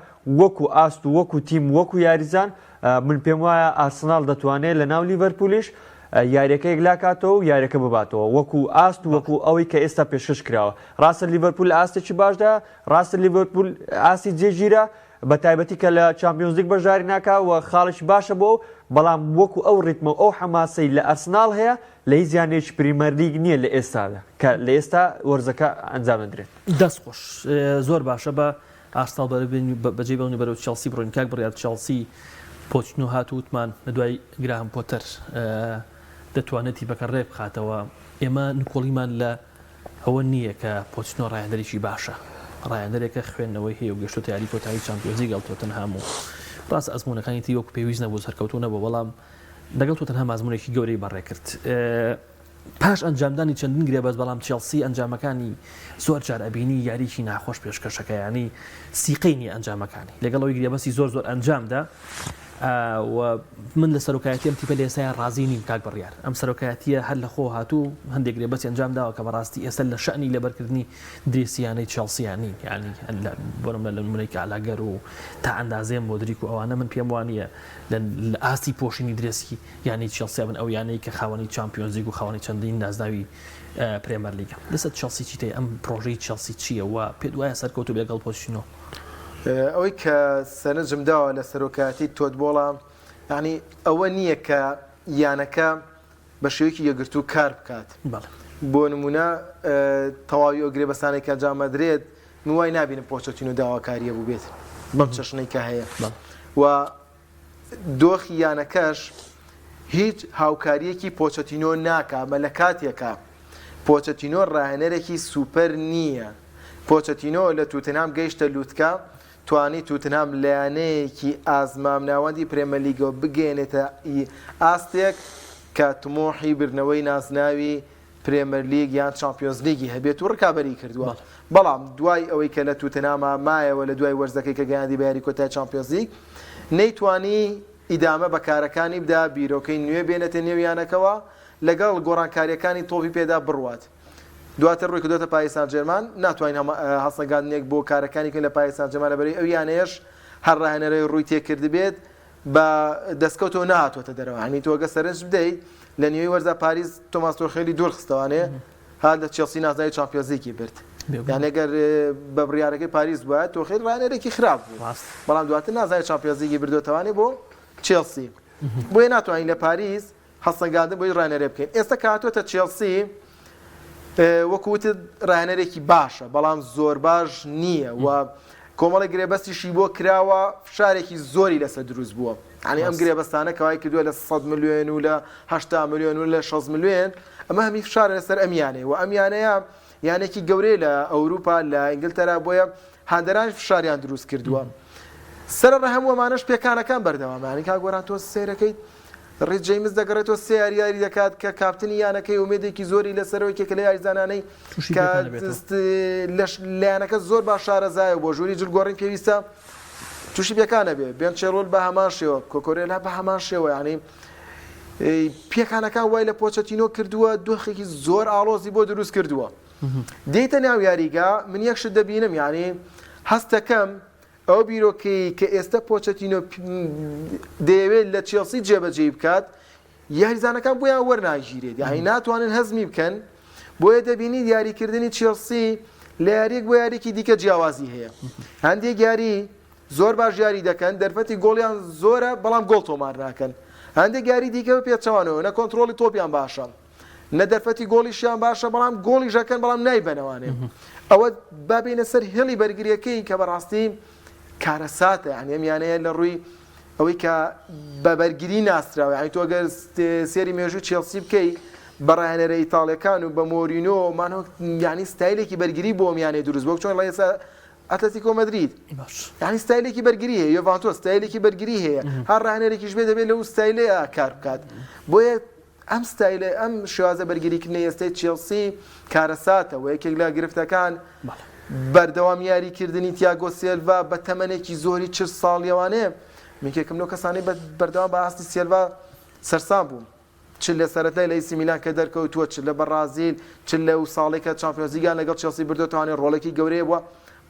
وەکو ئاست و وەکو تیم وەکو یاریزان من پێم وایە ئارسناڵ دەتوانێت لە ناو لیڤەرپولیش یاریەکە یەکلاکاتەوە و یاریەکە بباتەوە وەکو ئاست و وەکو ئەوەی کە ئێستا پێشکەش کراوە ڕاستە لیڤەرپول لە ئاستێکی باشدا ڕاستە لیڤەرپول ئاستی جێگیرە بە تایبەتی کە لە چامپیۆنزلیگ بەشداری ناکا و خاڵێکی باشە بۆ ئەو، بەڵام وەکو ئەو ڕیتمە و ئەو حەماسەی لە ئەرسناڵ هەیە لە هیچ یانەیەکی پریمەرلیگ نییە لە ئێستادا کە لە ئێستا وەرزەکە ئەنجام دەدرێت. دەست خۆش زۆر باشە بە ئارسناڵ بەجێی بڵێین و بەرەو چێڵسی بڕۆین کاک بڕیار چێڵسی پۆچتنۆ هات و وتمان لە دوای گراهام پۆتەر دەتوانێت تیپەکە ڕێک بخاتەوە ئێمە نکۆڵیمان لە ئەوە نییە کە پۆچتنۆ ڕاهێنەرێکی باشە، ڕاهێنەرێکە خوێندنەوەی هەیە و گەشتۆتە یاری کۆتایی چامپیۆنزلیگ لەگەڵ تۆتنهام و ڕاستە ئەزموونەکانی تری وەکو پێویست نەبوو سەرکەوتوو نەبوو بەڵام لەگەڵ تۆتنهام ئەزموونێکی گەورەی بەڕێکرد پاش ئەنجامدانی چەندین گرێبەست بەڵام چێڵسی ئەنجامەکانی زۆر جار ئەبینی یاریی ناخۆش پێشکەشەکە ینی سیقەی نیە ئەنجامەکانی لەگەڵ ئەوی گرێبەستی زۆر زۆر ئەنجامدا و من لە سەرۆکایەتی ئەم تیپە لە ئێستایا ڕازی نیم کاک بڕیار ئەم سەرۆکایەتیە هەر لە خۆوە هاتوو هەندێک گرێبەستی ئەنجام داوە کە بەڕاستی ئێستا لە شەئنی لەبەرکردنی درێسی یانەی چێڵسیا نین یانی بۆ نمونە لە نمونەی گالاگەر و تا ئەندازەیە مۆدریک و ئەوانە من پێم وانییە لە ئاستی پۆشینی درێسی یانەی چێڵسیا بن ئەو یانەی کە خاوەنی چامپیۆنزلیگ و خاوەنی چەندین نازناوی پرێمەرلیگە لەسەر چێڵسی چیت هەیە ئەم پرۆژەی چێڵسی چییە و پێت وایە سەرکەوتوو بێت لەگەڵ پۆچتینۆ؟ ئەوەی کە سەرنجم داوە لە سەرۆکایەتی تۆد بۆڵا یانی ئەوە نییە کە یانەکە بە شێوەیەکی یەکگرتوو کار بکات بۆ نمونە تەواوی ئەو گرێبەستانەی کە ئەنجامەدرێت من وای نابینم پۆچەتینۆ داواکاریە بووبێت بەم چەشنەی کە هەیە و دۆخی یانەکەش هیچ هاوکارییەکی پۆچەتینۆ ناکا، ئەمە لە کاتێکا پۆچەتینۆ راهێنەرێکی سوپەر نییە، پۆچەتینۆ لە توتنهام گەیشتە لوتکە، توانی توتنهام لە یانەیەکی ئاست مامناوەندی پرێمەرلیگەوە بگەیەنێتە ئاستێک کە تموحی بردنەوەی نازناوی پرێمەرلیگ یان چامپیۆنزلیگی هەبێت و رکابەری کردووە، بەڵام دوای ئەوەی کە لە توتنهاما مایەوە لە دوای وەرزەکەی کە گەیاندی بە یاری کۆتای چامپیۆنزلیگ نەیتوانی ئیدامە بە کارەکانی بدا، بیرۆکەی نوێ بێنێتە نێو یانەکەوە، لەگەڵ گۆڕانکارییەکانی تۆپی پێدا بڕوات. دواتر رووی کردۆتە پاریس سانجێرمان، ناتوانین هەڵسەنگاندنێک بۆ کارەکانی بکەین لە پاریس سانجێرمان لەبەرئەوەی ئەو یانەیەش هەر راهێنەرەی رووی تێکردبێت بە دەستکەوتەوە نەهاتووەتە دەرەوە یانی تۆ گەر سەرنج بدەیت لە نیوەی وەرزا پاریس تۆماس تۆخێلی دوور خستەوانێ هات لە چێڵسی نازناوی چامپیۆنزلیگی برد یانێ گەر بە بڕیارەکەی پاریس بووە تۆخێل ڕاهێنەرێکی خراپ بوو بەڵام دواتر نازناوی چامپیۆنزلیگی بردووەتەوانێ بۆ چێڵسی بۆیە ناتوانین لە پاریس هەڵسەنگاندن بۆ هیچ ڕاهێنەرێ بکەین ئێستا کە هاتووەتە چێڵسی وەکو وتت ڕاهێنەرێکی باشە بەڵام زۆر باش نییە و کۆمەڵی گرێبەستیشی بۆ کراوە فشارێکی زۆری لەسەر دروست بووە یعنی ئەم گرێبەستانە کەوای کردووە لە 100 ملیۆن و لە 80 ملیۆن و لە 60 ملیۆن ئەمە هەمی فشارە لەسەر ئەم یانەیە و ئەم یانەیە یانێکی گەورەیە لە ئەوروپا لە ئینگلتەرا بۆیە هاندەرانیش فشاریان دروست کردووە سەرەڕای هەموو ئەمانەش پێکانەکان بەردەوامە یانی کاک گۆران تۆ سەیرەکەیت. ڕیس جەیمس دەگەڕێتەوە سێ یاری یاری دەکات کە کاپتنی یانەکەی ئومێدێکی زۆری لەسەرەوە یەکێکە لە یاریزانانەی تووشی کە پێکان دەبێتەوە. لەش لە یانەکە زۆر باش شارەزایە و بۆ ژووری جلگۆڕین پێویستە تووشی پێکان نەبێ. بێن چێلوێل بە هەمان شێوە، کۆکۆرێلا بە هەمان شێوە یانی پێکانەکان وای لە پۆچەتینۆ کردووە دۆخێکی زۆر ئاڵۆزی بۆ دروست کردووە. دێیتە ناو یاریگا من یەک شت دەبینم یانی هەستەکەم ئەو بیرۆکەیەی کە ئێستا پۆچەتینۆ دەیەوێت لە چێڵسی جێبەجێی بکات، یاریزانەکان بۆیان وەرناگیرێت، یانی ناتوانن هەزمی بکەن، بۆیە دەبینیت یاریکردنی چێڵسی لە یارییەک بۆ یارییەکی دیکە جیاوازی هەیە. هەندێک یاری زۆر باش یاری دەکەن، دەرفەتی گۆڵیان زۆرە، بەڵام گۆڵ تۆمار ناکەن. هەندێک یاری دیکە بە پێچەوانەوە، نە کۆنترۆڵی تۆپیان باشە، نە دەرفەتی گۆڵیشیان باشە بەڵام گۆڵیش ئەکەن بەڵام نایبەنەوانێ ئەوە با بینە سەر هێڵی بەرگریەکەی کە بەڕاستی کارەساتە یعنی ئەم یانەیە لە ڕووی ئەوەی کە بە بەرگری ناسراوە یعنی تۆ گەر سێری مێژوو چێڵسی بکەی بە ڕاهێنەرە ئیتاڵیەکان و بە مۆرینۆ مانۆ یعنی ستایلێکی بەرگری بۆ ئەم یانەیە دروست بووە چۆن لە ئێستا ئەتلەتیکۆ مەدرید یعنی ستایلێکی بەرگری هەیە یۆڤانتۆس ستایلێکی بەرگری هەیە هەر ڕاهێنەرێکیش بێ دەبێت لەو ستایلەیە کار بکات بۆیە ئەم ستایلە، ئەم شێوازە بەرگریکردنەی ئێستای چێڵسی کارەساتە و یەکێک لە گرفتەکان بەردەوام یاریکردنی تیاگۆ سێلڤا بە تەمەنێکی زۆری 40 ساڵیەوانەیە. من یەکێکم لەو کەسانەی بەردەوام بە ئاستی سێلڤا سەرسام بووم. چ لە سەرەتای لە ئەیسی میلان کە دەرکەوتووە، چ لە بەڕازیل، چ لەو ساڵەی کە چامپیۆنزلیگیان لەگەڵ چێڵسی بردووەتەوانێ ڕۆڵێکی گەورەی بووە.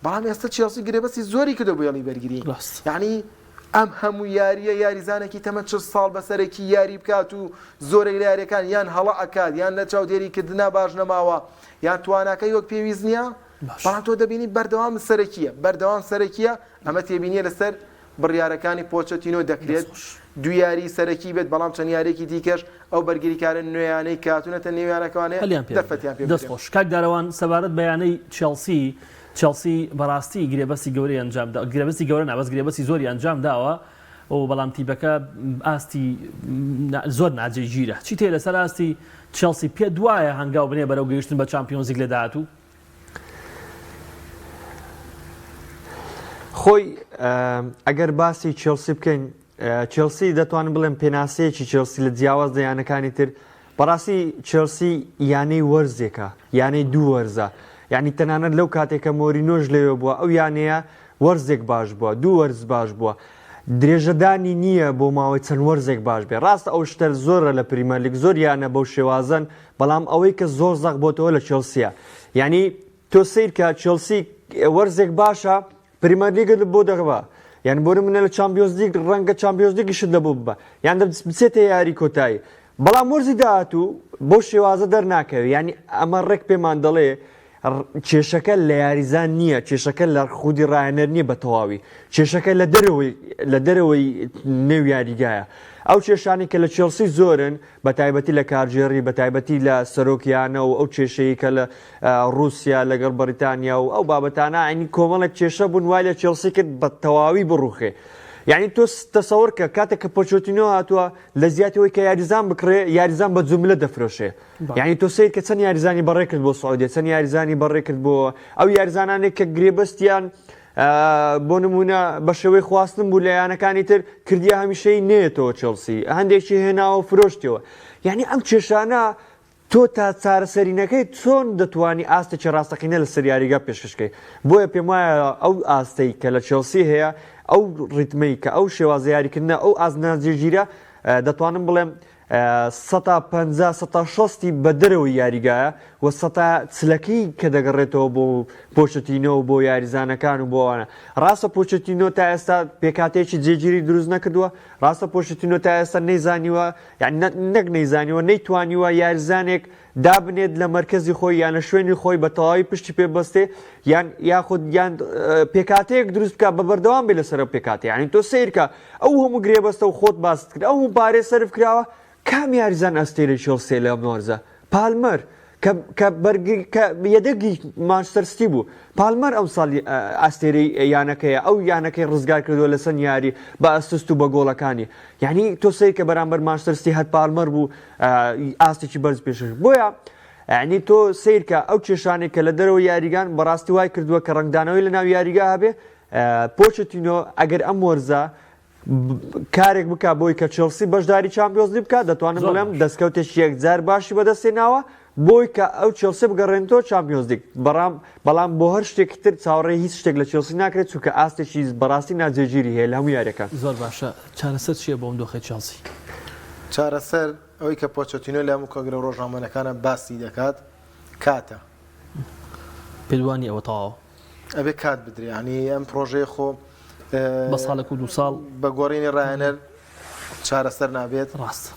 بەڵام ئێستا چێڵسی گرێبەستی زۆری کردووە بۆ هێڵی بەرگری. یانی ئەم هەموو یارییە یاریزانێکی تەمەن 40 ساڵ بەسەرەکی یاری بکات و زۆرێک لە یاریەکان یان هەڵە ئەکات یان لە چاودێری کردنا باش نەماوە یان تواناکەی وەک پێویست نییە بەڵام تۆ دەبینی بەردەوام سەرەکیە بەردەوام سەرەکیە ئەمە تێبینیە لەسەر بڕیارەکانی پۆچەتینۆ دەکرێت دوو یاری سەرەکی بێت بەڵام چەند یاریەکی دیکەش ئەو بەرگریکارە نوێیانەی کە هاتوونەتە نێو یانەکەوانێ هەلیان پێ دەرفەتیان پێ دەست بدرێت. خۆش کاک دارەوان سەبارەت بە یانەی چێڵسی چێڵسی بەڕاستی گرێبەستی گەورەی ئەنجام دا گرێبەستی گەورە نا بەس گرێبەستی زۆری ئەنجام داوە و بەڵام تیپەکە ئاستی زۆر ناجێگیرە چیت هەیە لەسەر ئاستی چێڵسی پێت وایە هەنگاو بنێ بەرەو گەیشتن بە چامپیۆنزلیگ لە داهاتوو؟ خۆی ئەگەر باسی چێڵسی بکەین چێڵسی دەتوانم بڵێم پێناسەیەکی چێڵسی لە جیاواز لە یانەکانی تر بەڕاستی چێڵسی یانەی وەرزێکە یانەی دوو وەرزە یعنی تەنانەت لەو کاتێک کە مۆرینۆش لەوێ بووە ئەو یانەیە وەرزێک باش بووە دوو وەرز باش بووە درێژەدانی نییە بۆ ماوەی چەند وەرزێک باش بێ ڕاستە ئەو شتە زۆرە لە پریمەرلیگ زۆر یانە بەو شێوازەن بەڵام ئەوەی کە زۆر زەق بۆتەوە لە چێڵسیە یعنی تۆ سەیرکە چێڵسی وەرزێک باشە پریمەرلیگت بۆ دەبا یان بۆ نمونە لە چامپیۆنزلیگ ڕەنگە چامپیۆنزلیگیشت لە بۆ ببا یان بچێتە یاری کۆتایی بەڵام وەرزی داهاتوو بەو شێوازە دەرناکەوێت یانی ئەمە ڕێک پێمان دەڵێ کێشەکە لە یاریزان نییە کێشەکە لە خودی ڕایەنەر نییە بە تەواوی کێشەکە لە دەرەوەی لە دەرەوەی نێو یاریگایە ئەو کێشانی کە لە چێڵسی زۆرن بە تایبەتی لە کارگێڕی بە تایبەتی لە سەرۆک یانە و ئەو کێشەی کە لە ڕووسیا لەگەڵ بەریتانیا و ئەو بابەتانە ئەنی کۆمەڵێک کێشە بوون وای لە چێڵسی کرد بە تەواوی بڕوخێ یعنی تۆ تەسەوەر کە کاتێک کە پۆچۆتینۆ هاتووە لە زیاتی ئەوەی کە یاریزان بکڕێ یاریزان بە جوملە دەفرۆشێ یعنی تۆ سەیر کە چەند یاریزانی بەڕێ کرد بۆ سعودیە چەند یاریزانی بەڕێ کرد بۆ ئەو یاریزانانێک کە گرێبەستیان بۆ نمونە بە شێوەی خواستن بوو لە یانەکانی تر کردیا هەمیشەی نێتەوە چێڵسی هەندێکی هێناوە فرۆشتەوە یعنی ئەم کێشانە تۆ تا چارەسەری نەکەی چۆن دەتوانی ئاستێکی ڕاستەقینە لەسەر یاریگا پێشکەش کەی؟ بۆیە پێموایە ئەو ئاستەی کە لە چێڵسی هەیە، ئەو ڕیتمەی کە ئەو شێوازە یاریکردنە، ئەو ئاست ناجێگیرە، دەتوانم بڵێم سەتا 50 سەتا شەستی بە دەرەوەی یاریگایە و سەتا چلەکەی کە دەگەڕێتەوە بۆ پۆچەتینۆ و بۆ یاریزانەکان و بۆ ئەوانە. ڕاستە پۆچەتینۆ تا ئێستا پێکهاتەیەکی جێگیری دروست نەکردووە، ڕاستە پۆچەتینۆ تا ئێستا نەیزانیوە یانی نەک نەیزانیوە نەیتوانیوە یاریزانێک دابنێت لە مەرکەزی خۆی یان لە شوێنی خۆی بە تەواوی پشتی پێ بەستێ یان یاخود یان پێکاتەیەک دروست بکە بە بەردەوام بێ لەسەر ئەو پێکاتە یانی تۆ سیرکە ئەو هەموو گرێبەستە و خۆت باست کرد ئەو هەموو پارەی سەرف کراوە کام یاریزان ئەستێرەی چێڵسیە لەم وەرزە پالمەر کە کە بەرگری کە یەدەگی مانچستەر ستی بوو پالمەر ئەمساڵ ئەستێرەی یانەکەیە ئەو یانەکەی ڕزگار کردووە لەسەر یاری بە ئەسست و بە گۆڵەکانی یعنی تۆ سەیر کە بەرامبەر مانچستەر ستی هەر پالمەر بوو ئاستێکی بەرز پێشکەش بۆیە یعنی تۆ سەیرکە ئەو کێشانێک کە لە دەرەوە یاریگان بەڕاستی وای کردووە کە ڕەنگدانەوەی لە ناو یاریگا هەبێ پۆچتینۆ ئەگەر ئەم وەرزە کارێک بکا بۆی کە چێڵسی بەشداری چامپیۆنزلیگ بکات دەتوانم بڵێم دەستکەوتێکی یەکجار باشی بەدەستهێناوە بۆی کە ئەو چێڵسی بگەڕێنێتەوە چامپیۆنزلیگ بەڕام بەڵام بۆ هەر شتێکی تر چاوەڕێی هیچ شتێک لە چێڵسی ناکرێت چونکە ئاستێکی بەڕاستی ناجێگیری هەیە لە هەموو یاریەکان. زۆر باشە چارەسەر چیە بۆ ئەم دۆخەی چێڵسی؟ چارەسەر ئەوەی کە پۆچەتینۆ لە هەموو کۆنگرە ڕۆژنامەنەکانە باسی دەکات کاتە. پێت وا نیە ئەوە تەواوە؟ ئەبێ کات بدرێ یانی ئەم پرۆژەیە خۆ بە ساڵێک و دوو ساڵ بە گۆڕینی ڕایەنەر چارەسەر نابێت. ڕاستە.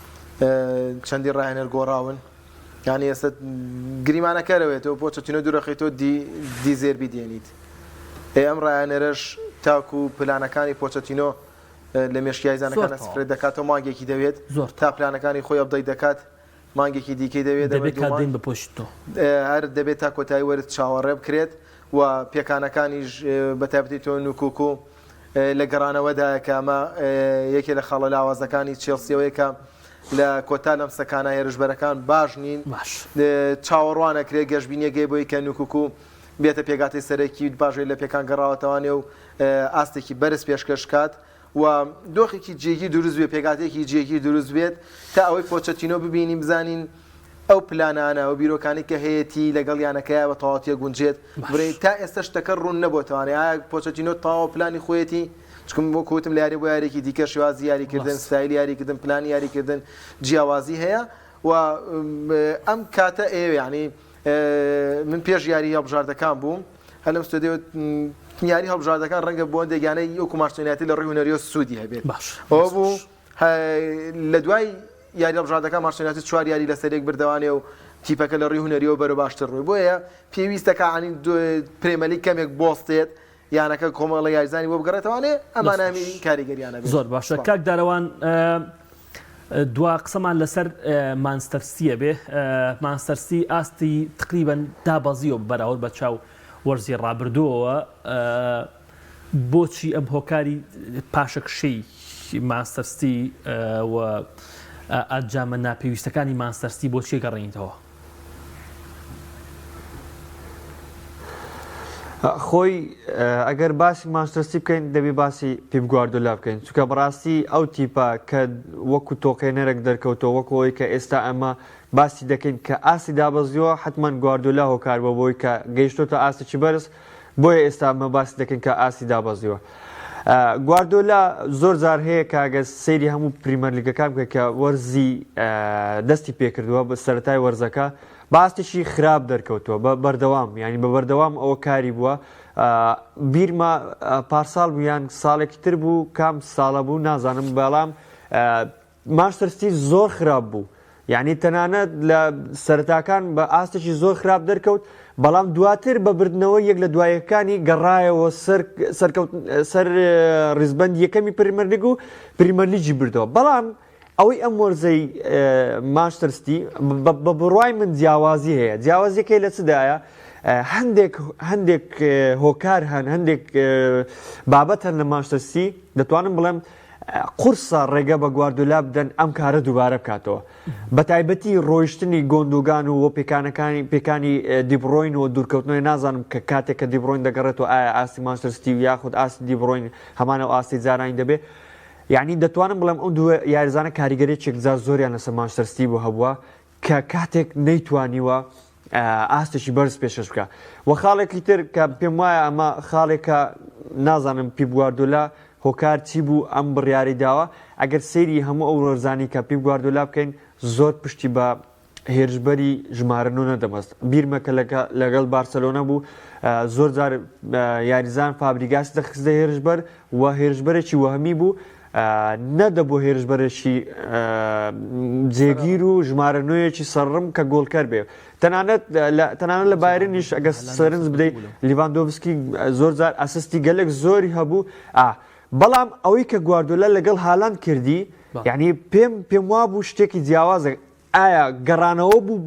چەندی ڕایەنەر گۆڕاون یانی ئێستا گریمانەکەرەوێتەوە پۆچەتینۆ دوورەخەیتەوە دی دیزێربی دێنیت ئێ ئەم ڕایەنەرەش تاکو پلانەکانی پۆچەتینۆ لە مێشکی یاریزانەکان سپرێد دەکاتەوە مانگێکی دەوێت تا پلانەکانی خۆی update دەکات مانگێکی دیکەی دەوێت دەبێت کات دێن بە پۆچتۆ هەر دەبێت تا کۆتایی وەرز چاوەڕێ بکرێت و پێکانەکانیش بە تایبەتی تۆ نوکوکو لە گەڕانەوەدایە کە ئەمە یەکێ لە خاڵە لاوازەکانی چێڵسیەوەیە کە لە کۆتا لەمسەکانە هێرشبەرەکان باش نین چاوەڕوانەکرێ گەشببینیەکەی بۆی کە نوکوکو بێتە پێگاتی سەرەکی باژێ لە پێکان گەڕاوەتەوانێ و ئاستێکی بەرز پێشکەش کات و دۆخێکی جێگیر دروست بێت پێکهاتەیەکی جێگیر دروست بێت تا ئەوەی پۆچەتینۆ ببینین بزانین ئەو پلانانە ئەو بیرۆکانی کە هەیەتی لەگەڵ یانەکەیا بە تەواوەتی ئەگونجێت برێ تا ئێستا شتەکە ڕوون نەبۆتەوانێ ئایا پۆچەتینۆ تەواو پلانی خۆیەتی چکم وەک وتم لە یاری بۆ یاریێکی دیکە شێوازی یاریکردن ستایلی یاریکردن پلانی یاریکردن جیاوازی هەیە و ئەم کاتە ئێوە یعنی من پێش یاری هەڵبژاردەکان بووم هەر لەم ستۆدیۆ یاری هەڵبژاردەکان ڕەنگە بۆ هەندێک یانەی وەکو مانچستەر یونایتد لە ڕووی هونەریەوە سوودی هەبێت باش ئەوە بوو لە دوای یاری هەڵبژاردەکان مانچستەر یونایتد چوار یاری لەسەر یەک بردەوانێ و تیپەکە لە ڕووی هونەریەوە بەرەو باشتر ڕووی بۆیە پێویستە کە عنی پرێمەلیگ کەمێک بۆستێت یانەکە کۆمەڵە یاریزانی بۆ بگەڕێتەوانێ ئەمانامی کاریگەریانە بێت زۆر باشە کاک دارەوان دوا قسەمان لەسەر مانستەر سیە بێ مانستەر سی ئاستی تقریبا دابەزیوە بەراورد بە چاو وەرزی ڕابردووەوە بۆچی ئەم هۆکاری پاشەکشەی مانستەر ستی و ئەنجامە ناپێویستەکانی مانستەر ستی بۆچی گەڕێنیتەوە؟ خۆی ئەگەر باسی مانچستەر سیتی بکەین دەبێ باسی پیپ گواردۆلا بکەین چونکە بەڕاستی ئەو تیپە کە وەکو تۆقێنەرێک دەرکەوتەوە وەکو ئەوەی کە ئێستا ئەمە باسی دەکەین کە ئاستی دابەزیوە حتمما گواردۆلا هۆکار بۆ بۆی کە گەیشتۆتە ئاستێکی بەرز بۆیە ئێستا ئەمە باسی دەکەین کە ئاستی دابەزیوە گواردۆلا زۆر جار هەیە کە ئەگەر سەیری هەموو پریمەرلیگەکان بکە کە وەرزی دەستی پێکردووە بە سەرەتای وەرزەکە بە ئاستێکی خراپ دەرکەوتووە بە بەردەوام یانی بە بەردەوام ئەوە کاری بووە بیرمە پارساڵ بوو یان ساڵێکی تر بوو کام ساڵە بوو نازانم بەڵام مانچستەر سیتی زۆر خراپ بوو یعنی تەنانەت لە سەرەتاکان بە ئاستێکی زۆر خراپ دەرکەوت بەڵام دواتر بە بردنەوە یەک لە دوایەکانی گەڕایەوە سەر سەرکەوت سەر ڕیزبند یەکەمی پریمەرلیگ و پریمەرلیگی بردەوە بەڵام ئەوەی ئەم وەرزەی مانچستەر سیتی بە بڕوای من جیاوازی هەیە جیاوازیەکەی لە چدایە هەندێک هەندێک هۆکار هەن هەندێک بابەت هەن لە مانچستەر سیتی دەتوانم بڵێم قورسە ڕێگە بە گواردیۆلا بدەن ئەم کارە دووبارە بکاتەوە بە تایبەتی ڕۆیشتنی گۆندوگان و پێکانەکانی پێکانی دیبڕۆین و دوورکەوتنەوەی نازانم کە کاتێک کە دیبڕۆین دەگەڕێتەوە ئایا ئاستی مانچستەر سیتی و یاخود ئاستی دیبڕۆین هەمانە و ئاستی جارانی دەبێت یەعنی دەتوانم بڵێم ئەو دوو یاریزانە کاریگەریی یەکجار زۆریان لەسەر مانچستەر سیتی بوو هەبووە کە کاتێک نەیتوانیوە ئاستێکی بەرز پێشکەش بکە و خاڵێکی تر کە پێم وایە ئەمە خاڵێکە نازانم پیپ گواردۆلا هۆکار چی بوو ئەم بڕیاری داوە ئەگەر سەیری هەموو ئەو وەرزانی کە پیپ گواردۆلا بکەین زۆر پشتی بە هێرشبەری ژمارە نۆ نەدەبەست. بیرمە کە لەگەڵ بارسەلۆنا بوو زۆر جار یاریزان فابریگاسی دەخستە هێرشبەر و هێرشبەرێکی وەهمی بوو نەدەبوو هێرشبەرێکی جێگیر و ژمارە نۆیەکی سەرڕم کە گۆڵکەر بێ تەنانەت تەنانەت لە بایرنیش ئەگە سەرنج بدەیت لیڤاندۆڤسکی زۆر جار assist ی گەلێک زۆری هەبوو بەڵام ئەوەی کە گواردۆلا لەگەڵ هالاند کردی یعنی پێم پێم وابوو شتێکی جیاوازە ئایا گەڕانەوە بوو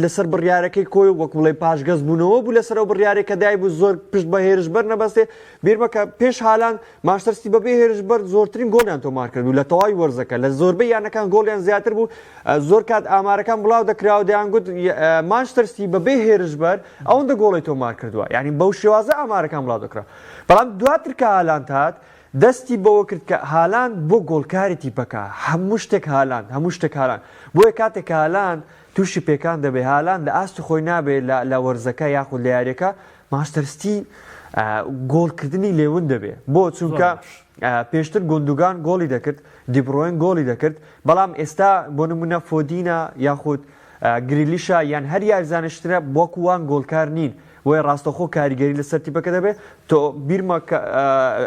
لەسەر بڕیارەکەی کۆی وەک بڵێ پاشگەز بوونەوە بوو لەسەر ئەو بڕیارێک کە دای بوو زۆر پشت بە هێرشبەر نەبەستێ بیرمە کە پێش هالاند مانچستەر سیتی بەبێ هێرشبەر زۆرترین گۆڵیان تۆمار کرد و لە تەواوی وەرزەکە لە زۆربەی یانەکان گۆڵیان زیاتر بوو زۆر کات ئامارەکان بڵاو دەکرا و دەیانگوت مانچستەر سیتی بەبێ هێرشبەر ئەوەندە گۆڵی تۆمار کردووە یعنی بەو شێوازە ئامارەکان بڵاو دەکرا بەڵام دواتر کە هالاند هات. دەستی بەوە کرد کە هالاند بۆ گۆڵکاری تیپەکە، هەموو شتێک هالاند، هەموو شتێک هالاند. بۆیە کاتێک کە هالاند تووشی پێکان دەبێ، هالاند لە ئاستی خۆی نابێ لە لە وەرزەکە یاخود لە یاریەکە، مانچستەر سیتی گۆڵکردنی لێ ون دەبێ. بۆ؟ زۆر چونکە باش. پێشتر گۆندوگان گۆڵی دەکرد، دیبرۆین گۆڵی دەکرد، بەڵام ئێستا بۆ نمونە فۆدینە یاخود گریلیشە یان هەر یاریزانێکی ترە وەکو وان گۆڵکار نین. بۆیە ڕاستەوخۆ کاریگەری لەسەر تیپەکە دەبێت، تۆ بیرمە کە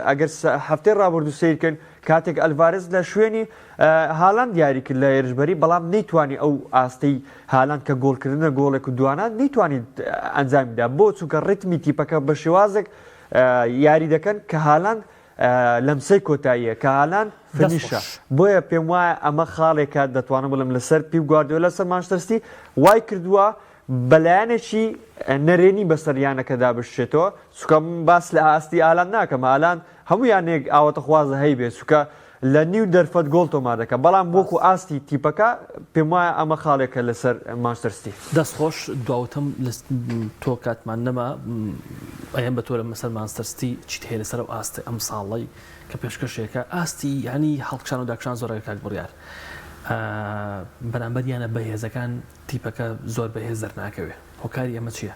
ئەگەر هەفتەی ڕابردوو سەیر کەین کاتێک ئەلڤارێز لە شوێنی هالاند یاری کرد لە هێرشبەری بەڵام نەیتوانی ئەو ئاستەی هالاند کە گۆڵکردنە گۆڵێک و دوانە نەیتوانی ئەنجامی دا بۆ چونکە ڕیتمی تیپەکە بە شێوازێک یاری دەکەن کە هالاند لەمسەی کۆتاییە کە هالاند فنیشە بۆیە پێم وایە ئەمە خاڵێکە دەتوانم بڵێم لەسەر پیپ گواردیۆلا لەسەر مانچستەر سیتی وای کردووە بە لایەنێکی نەرێنی بەسەر یانەکەدا بشچێتەوە، چونکە من باس لە ئاستی هالاند ناکەم، هالاند هەموو یانەیەک ئاواتەخوازە هەیبێت، چونکە لە نیو دەرفەت گۆڵ تۆمار دەکات، بەڵام وەکو ئاستی تیپەکە پێموایە ئەمە خاڵێکە لەسەر مانچستەر سیتی. دەست خۆش دواوتم لە تۆ کاتمان نەما ئەیەم بە تۆ لە مەسەر مانچستەر سیتی چیت هەیە لەسەر ئەو ئاستە ئەم ساڵەی کە پێشکەشێکە ئاستی یانی هەڵکشان و داکشان زۆرە کاک بڕیار بەرامبەر یانە بەهێزەکان تیپەکە زۆر بەهێز دەرناکەوێ هۆکاری ئەمە چیە؟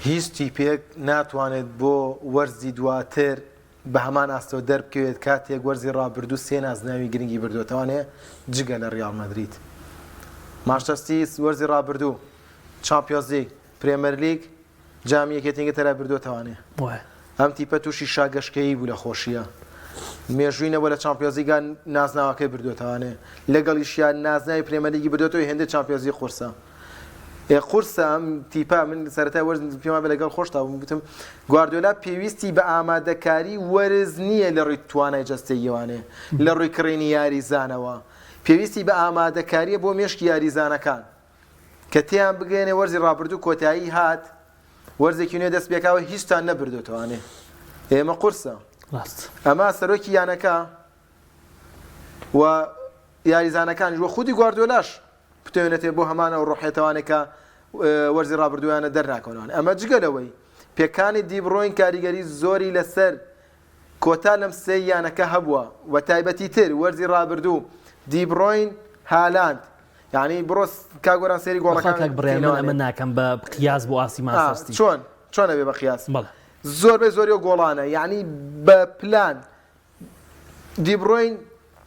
هیچ تیپێک ناتوانێت بۆ وەرزی دواتر بە هەمان ئاستەوە دەربکەوێت کاتێک وەرزی رابردوو سێ نازناوی گرنگی بردووەتەوانێ جگە لە ریاڵ مەدرید مانچستەر سیتی وەرزی رابردوو چامپیۆنزلیگ پرێمەرلیگ جامی یەکێتی ئینگلتەرای بردووەتەوانێ ئەم تیپە تووشی شاگەشکەیی بوو لە خۆشیە مێژووی نەبووە لە چامپیۆنزلیگا نازناوەکەی بردووەتەوانێ لەگەڵیشیا نازناوی پرێمەرلیگی بردووەتەوە هێندە چامپیۆنزلیگ قورسە ئێ قورسە ئەم تیپە من سەرەتای وەرز پێم وابێ لەگەڵ خۆشتا بووم گوتم گواردیۆلا پێویستی بە ئامادەکاری وەرز نییە لە ڕووی توانای جەستەییەوانێ لە ڕووی کڕینی یاریزانەوە پێویستی بە ئامادەکاریە بۆ مێشکی یاریزانەکان کە تێیان بگەیەنێ وەرزی ڕابردوو کۆتایی هات وەرزێکی نوێ دەست پێکاوە هیچتان نەبردۆتەوانێ ئێمە قورسە ڕاست ئەمە سەرۆکی یانەکە و یاریزانەکانیش وە خودی گواردیۆلاش بتوێنێتێ بۆ هەمان ئەو ڕۆحێتەوانێ کە وەرزی ڕابردوویانە دەرناکەونەوە ئەمە جگە لەوەی پێکانی دیبڕۆین کاریگەری زۆری لەسەر کۆتا لەمسەی یانەکە هەبووە و تایبەتی تر وەرزی ڕابردوو دیبڕۆین هالاند یعنی بڕۆ کاک گۆران سەیری بەخوا گۆڵەکان کاک بڕیار من بکەینەوانێ ئەمە ناکەم بە قیاس بۆ ئاستی ئا مانچستەر سیتی چۆن چۆن ئەبێ بە قیاس بەڵێ زۆربەی زۆری ئەو گۆڵانە یعنی بە پلان دیبڕۆین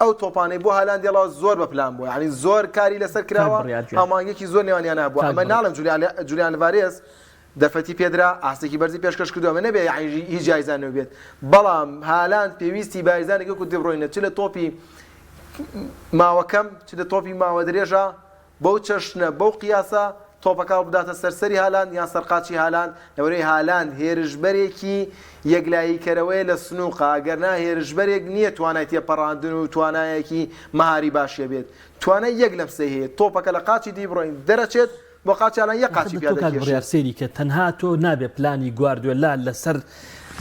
ئەو تۆپانەی بۆ هالاند دێڵاوە زۆر بە پلان بووە یعنی زۆر کاری لەسەر کاک کراوە بڕیار گیان هاومانگێکی زۆر نێوانیان هەبووە کاک ئەمە بڕیار ناڵێم جولیان جولیان ئەلڤارێز دەرفەتی پێدرا ئاستێکی بەرزی پێشکەش کردووە ئەمە نەبێ یعنی هیچ یاریزان نەبێت بەڵام هالاند پێویستی بە یاریزانێک وەکو دیبڕۆینە چ لە تۆپی ماوە کەم چ لە تۆپی ماوە درێژە بەو چەشنە بەو قیاسە تۆپەکە هەڵبداتە سەر سەری هالاند یان سەر قاچی هالاند، لەبەرئەوەی هالاند هێرشبەرێکی یەکلاییکەرەوەیە لە سنووقە، ئەگەرنا هێرشبەرێک نییە توانای تێپەڕاندن و توانایەکی مەهاری باشی هەبێت، توانای یەک لەمسەی هەیە، تۆپەکە لە قاچی دیبڕۆین دەرەچێت بۆ قاچی هالاند یەک قاچی ئاخر پیا تۆ کاک بڕیار دەکێشێت. سەیری کە تەنها تۆ نابێ پلانی گواردیۆلا لەسەر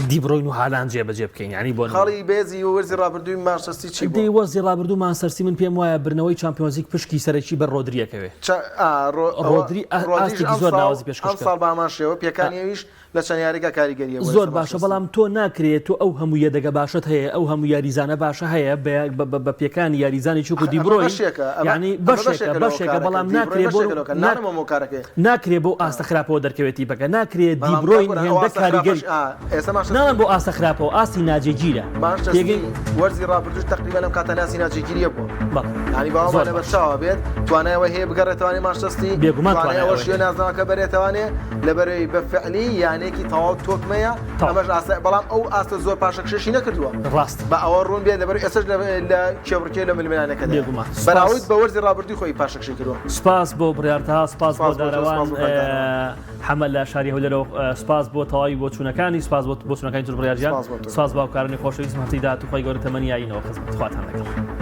دیبرۆین و هالاند جێبەجێ بکەین یانی بۆ نمونە. خاڵی بەهێزی وەرزی ڕابردووی مانچستەر سیتی چی بووە؟ دەی وەرزی ڕابردوو مانچستەر سیتی من پێم وایە برنەوەی چامپیۆنزلیگ پشکی سەرەکی بەر ڕۆدری ئەکەوێ. چە ئا ڕۆ ئەوە ڕۆدری ئا ڕۆدریش ئاستێکی زۆر ئەمساڵ ناوازی پێشکەش کرد. ئەمساڵ بە هەمان شێوە پێکانی ئەویش لە چەند یاریگا کاریگەرییە بۆ زۆر لەسەر باشە مانچستەر سیتی. بەڵام تۆ ناکرێ تۆ ئەو هەموو یەدەگە باشەت هەیە ئەو هەموو یاریزانە باشە هەیە بە بە بە بە پێکانی یاریزانێکی وەکو ئەخ ئەمە دیبرۆین بەشێکە ئەمە یانی ئەمە بەشێکە بەشێکە لە بەشێکە هۆکارەکە بەڵام دیبرۆین ناکرێ بۆ بەشێکە لە هۆکار ناک ناڵێم ئەم هۆکارەکەیە. ناکرێ بەو ئاستە خراپەوە دەرکەوێت تیپەکە ناکرێ بەڵام دیبرۆین کاک گۆران ئەو هێندە ئاستە خراپەش کاریگەری ئا ئێستا مانچستەر ناڵێم بۆ ئاستە خراپەوە ئاستی ناجێگیرە مانچستەر تێگەی سیتی وەرزی ڕابردووش تەقریبەن ئەم کاتانە ئاستی ناجێگیریە بووە بەڵێ یانی باوەمان زۆر لەبەر باش چاوە بێت توانای ئەوەی هەیە بگەڕێتەوانێ مانچستەر سیتی بێگومان توانای توانای ئەوەش ئەوەی هەیە هەیە نازناوەکە بەرێتەوانێ لەبەرەوەی بە فعلی یانەیەکی تەواو تۆکمەیە تەواو ئەمەش ئاستە بەڵام ئەو ئاستە زۆر پاشەکشەشی نەکردووە ڕاستە با ئەوە ڕوون بێت لەبەر ئێستاش لە لە کێبڕکێ لە ململانێکەدایە بێگومان سوپاس بەراورد بە وەرزی ڕابردووی خۆی پاشەکشەی کردووە. سوپاس بۆ بڕیار تەها سوپاس بۆ سوپاس بۆ تۆ دارەوان سوپاس بۆ کاک دارەوان. حەمە لە شاری هەولێرەوە سوپاس بۆ تەواوی بۆچوونەکانی سوپاس بۆ بۆچوونەکانی تر بڕیار گیان سوپاس بۆ تۆ. سوپاس بۆ هاوکارانی خۆشەویستم هەفتەی داهاتوو خوای گەورە تەمەنی یاینەوە خزمەت خواتان لەگەڵ.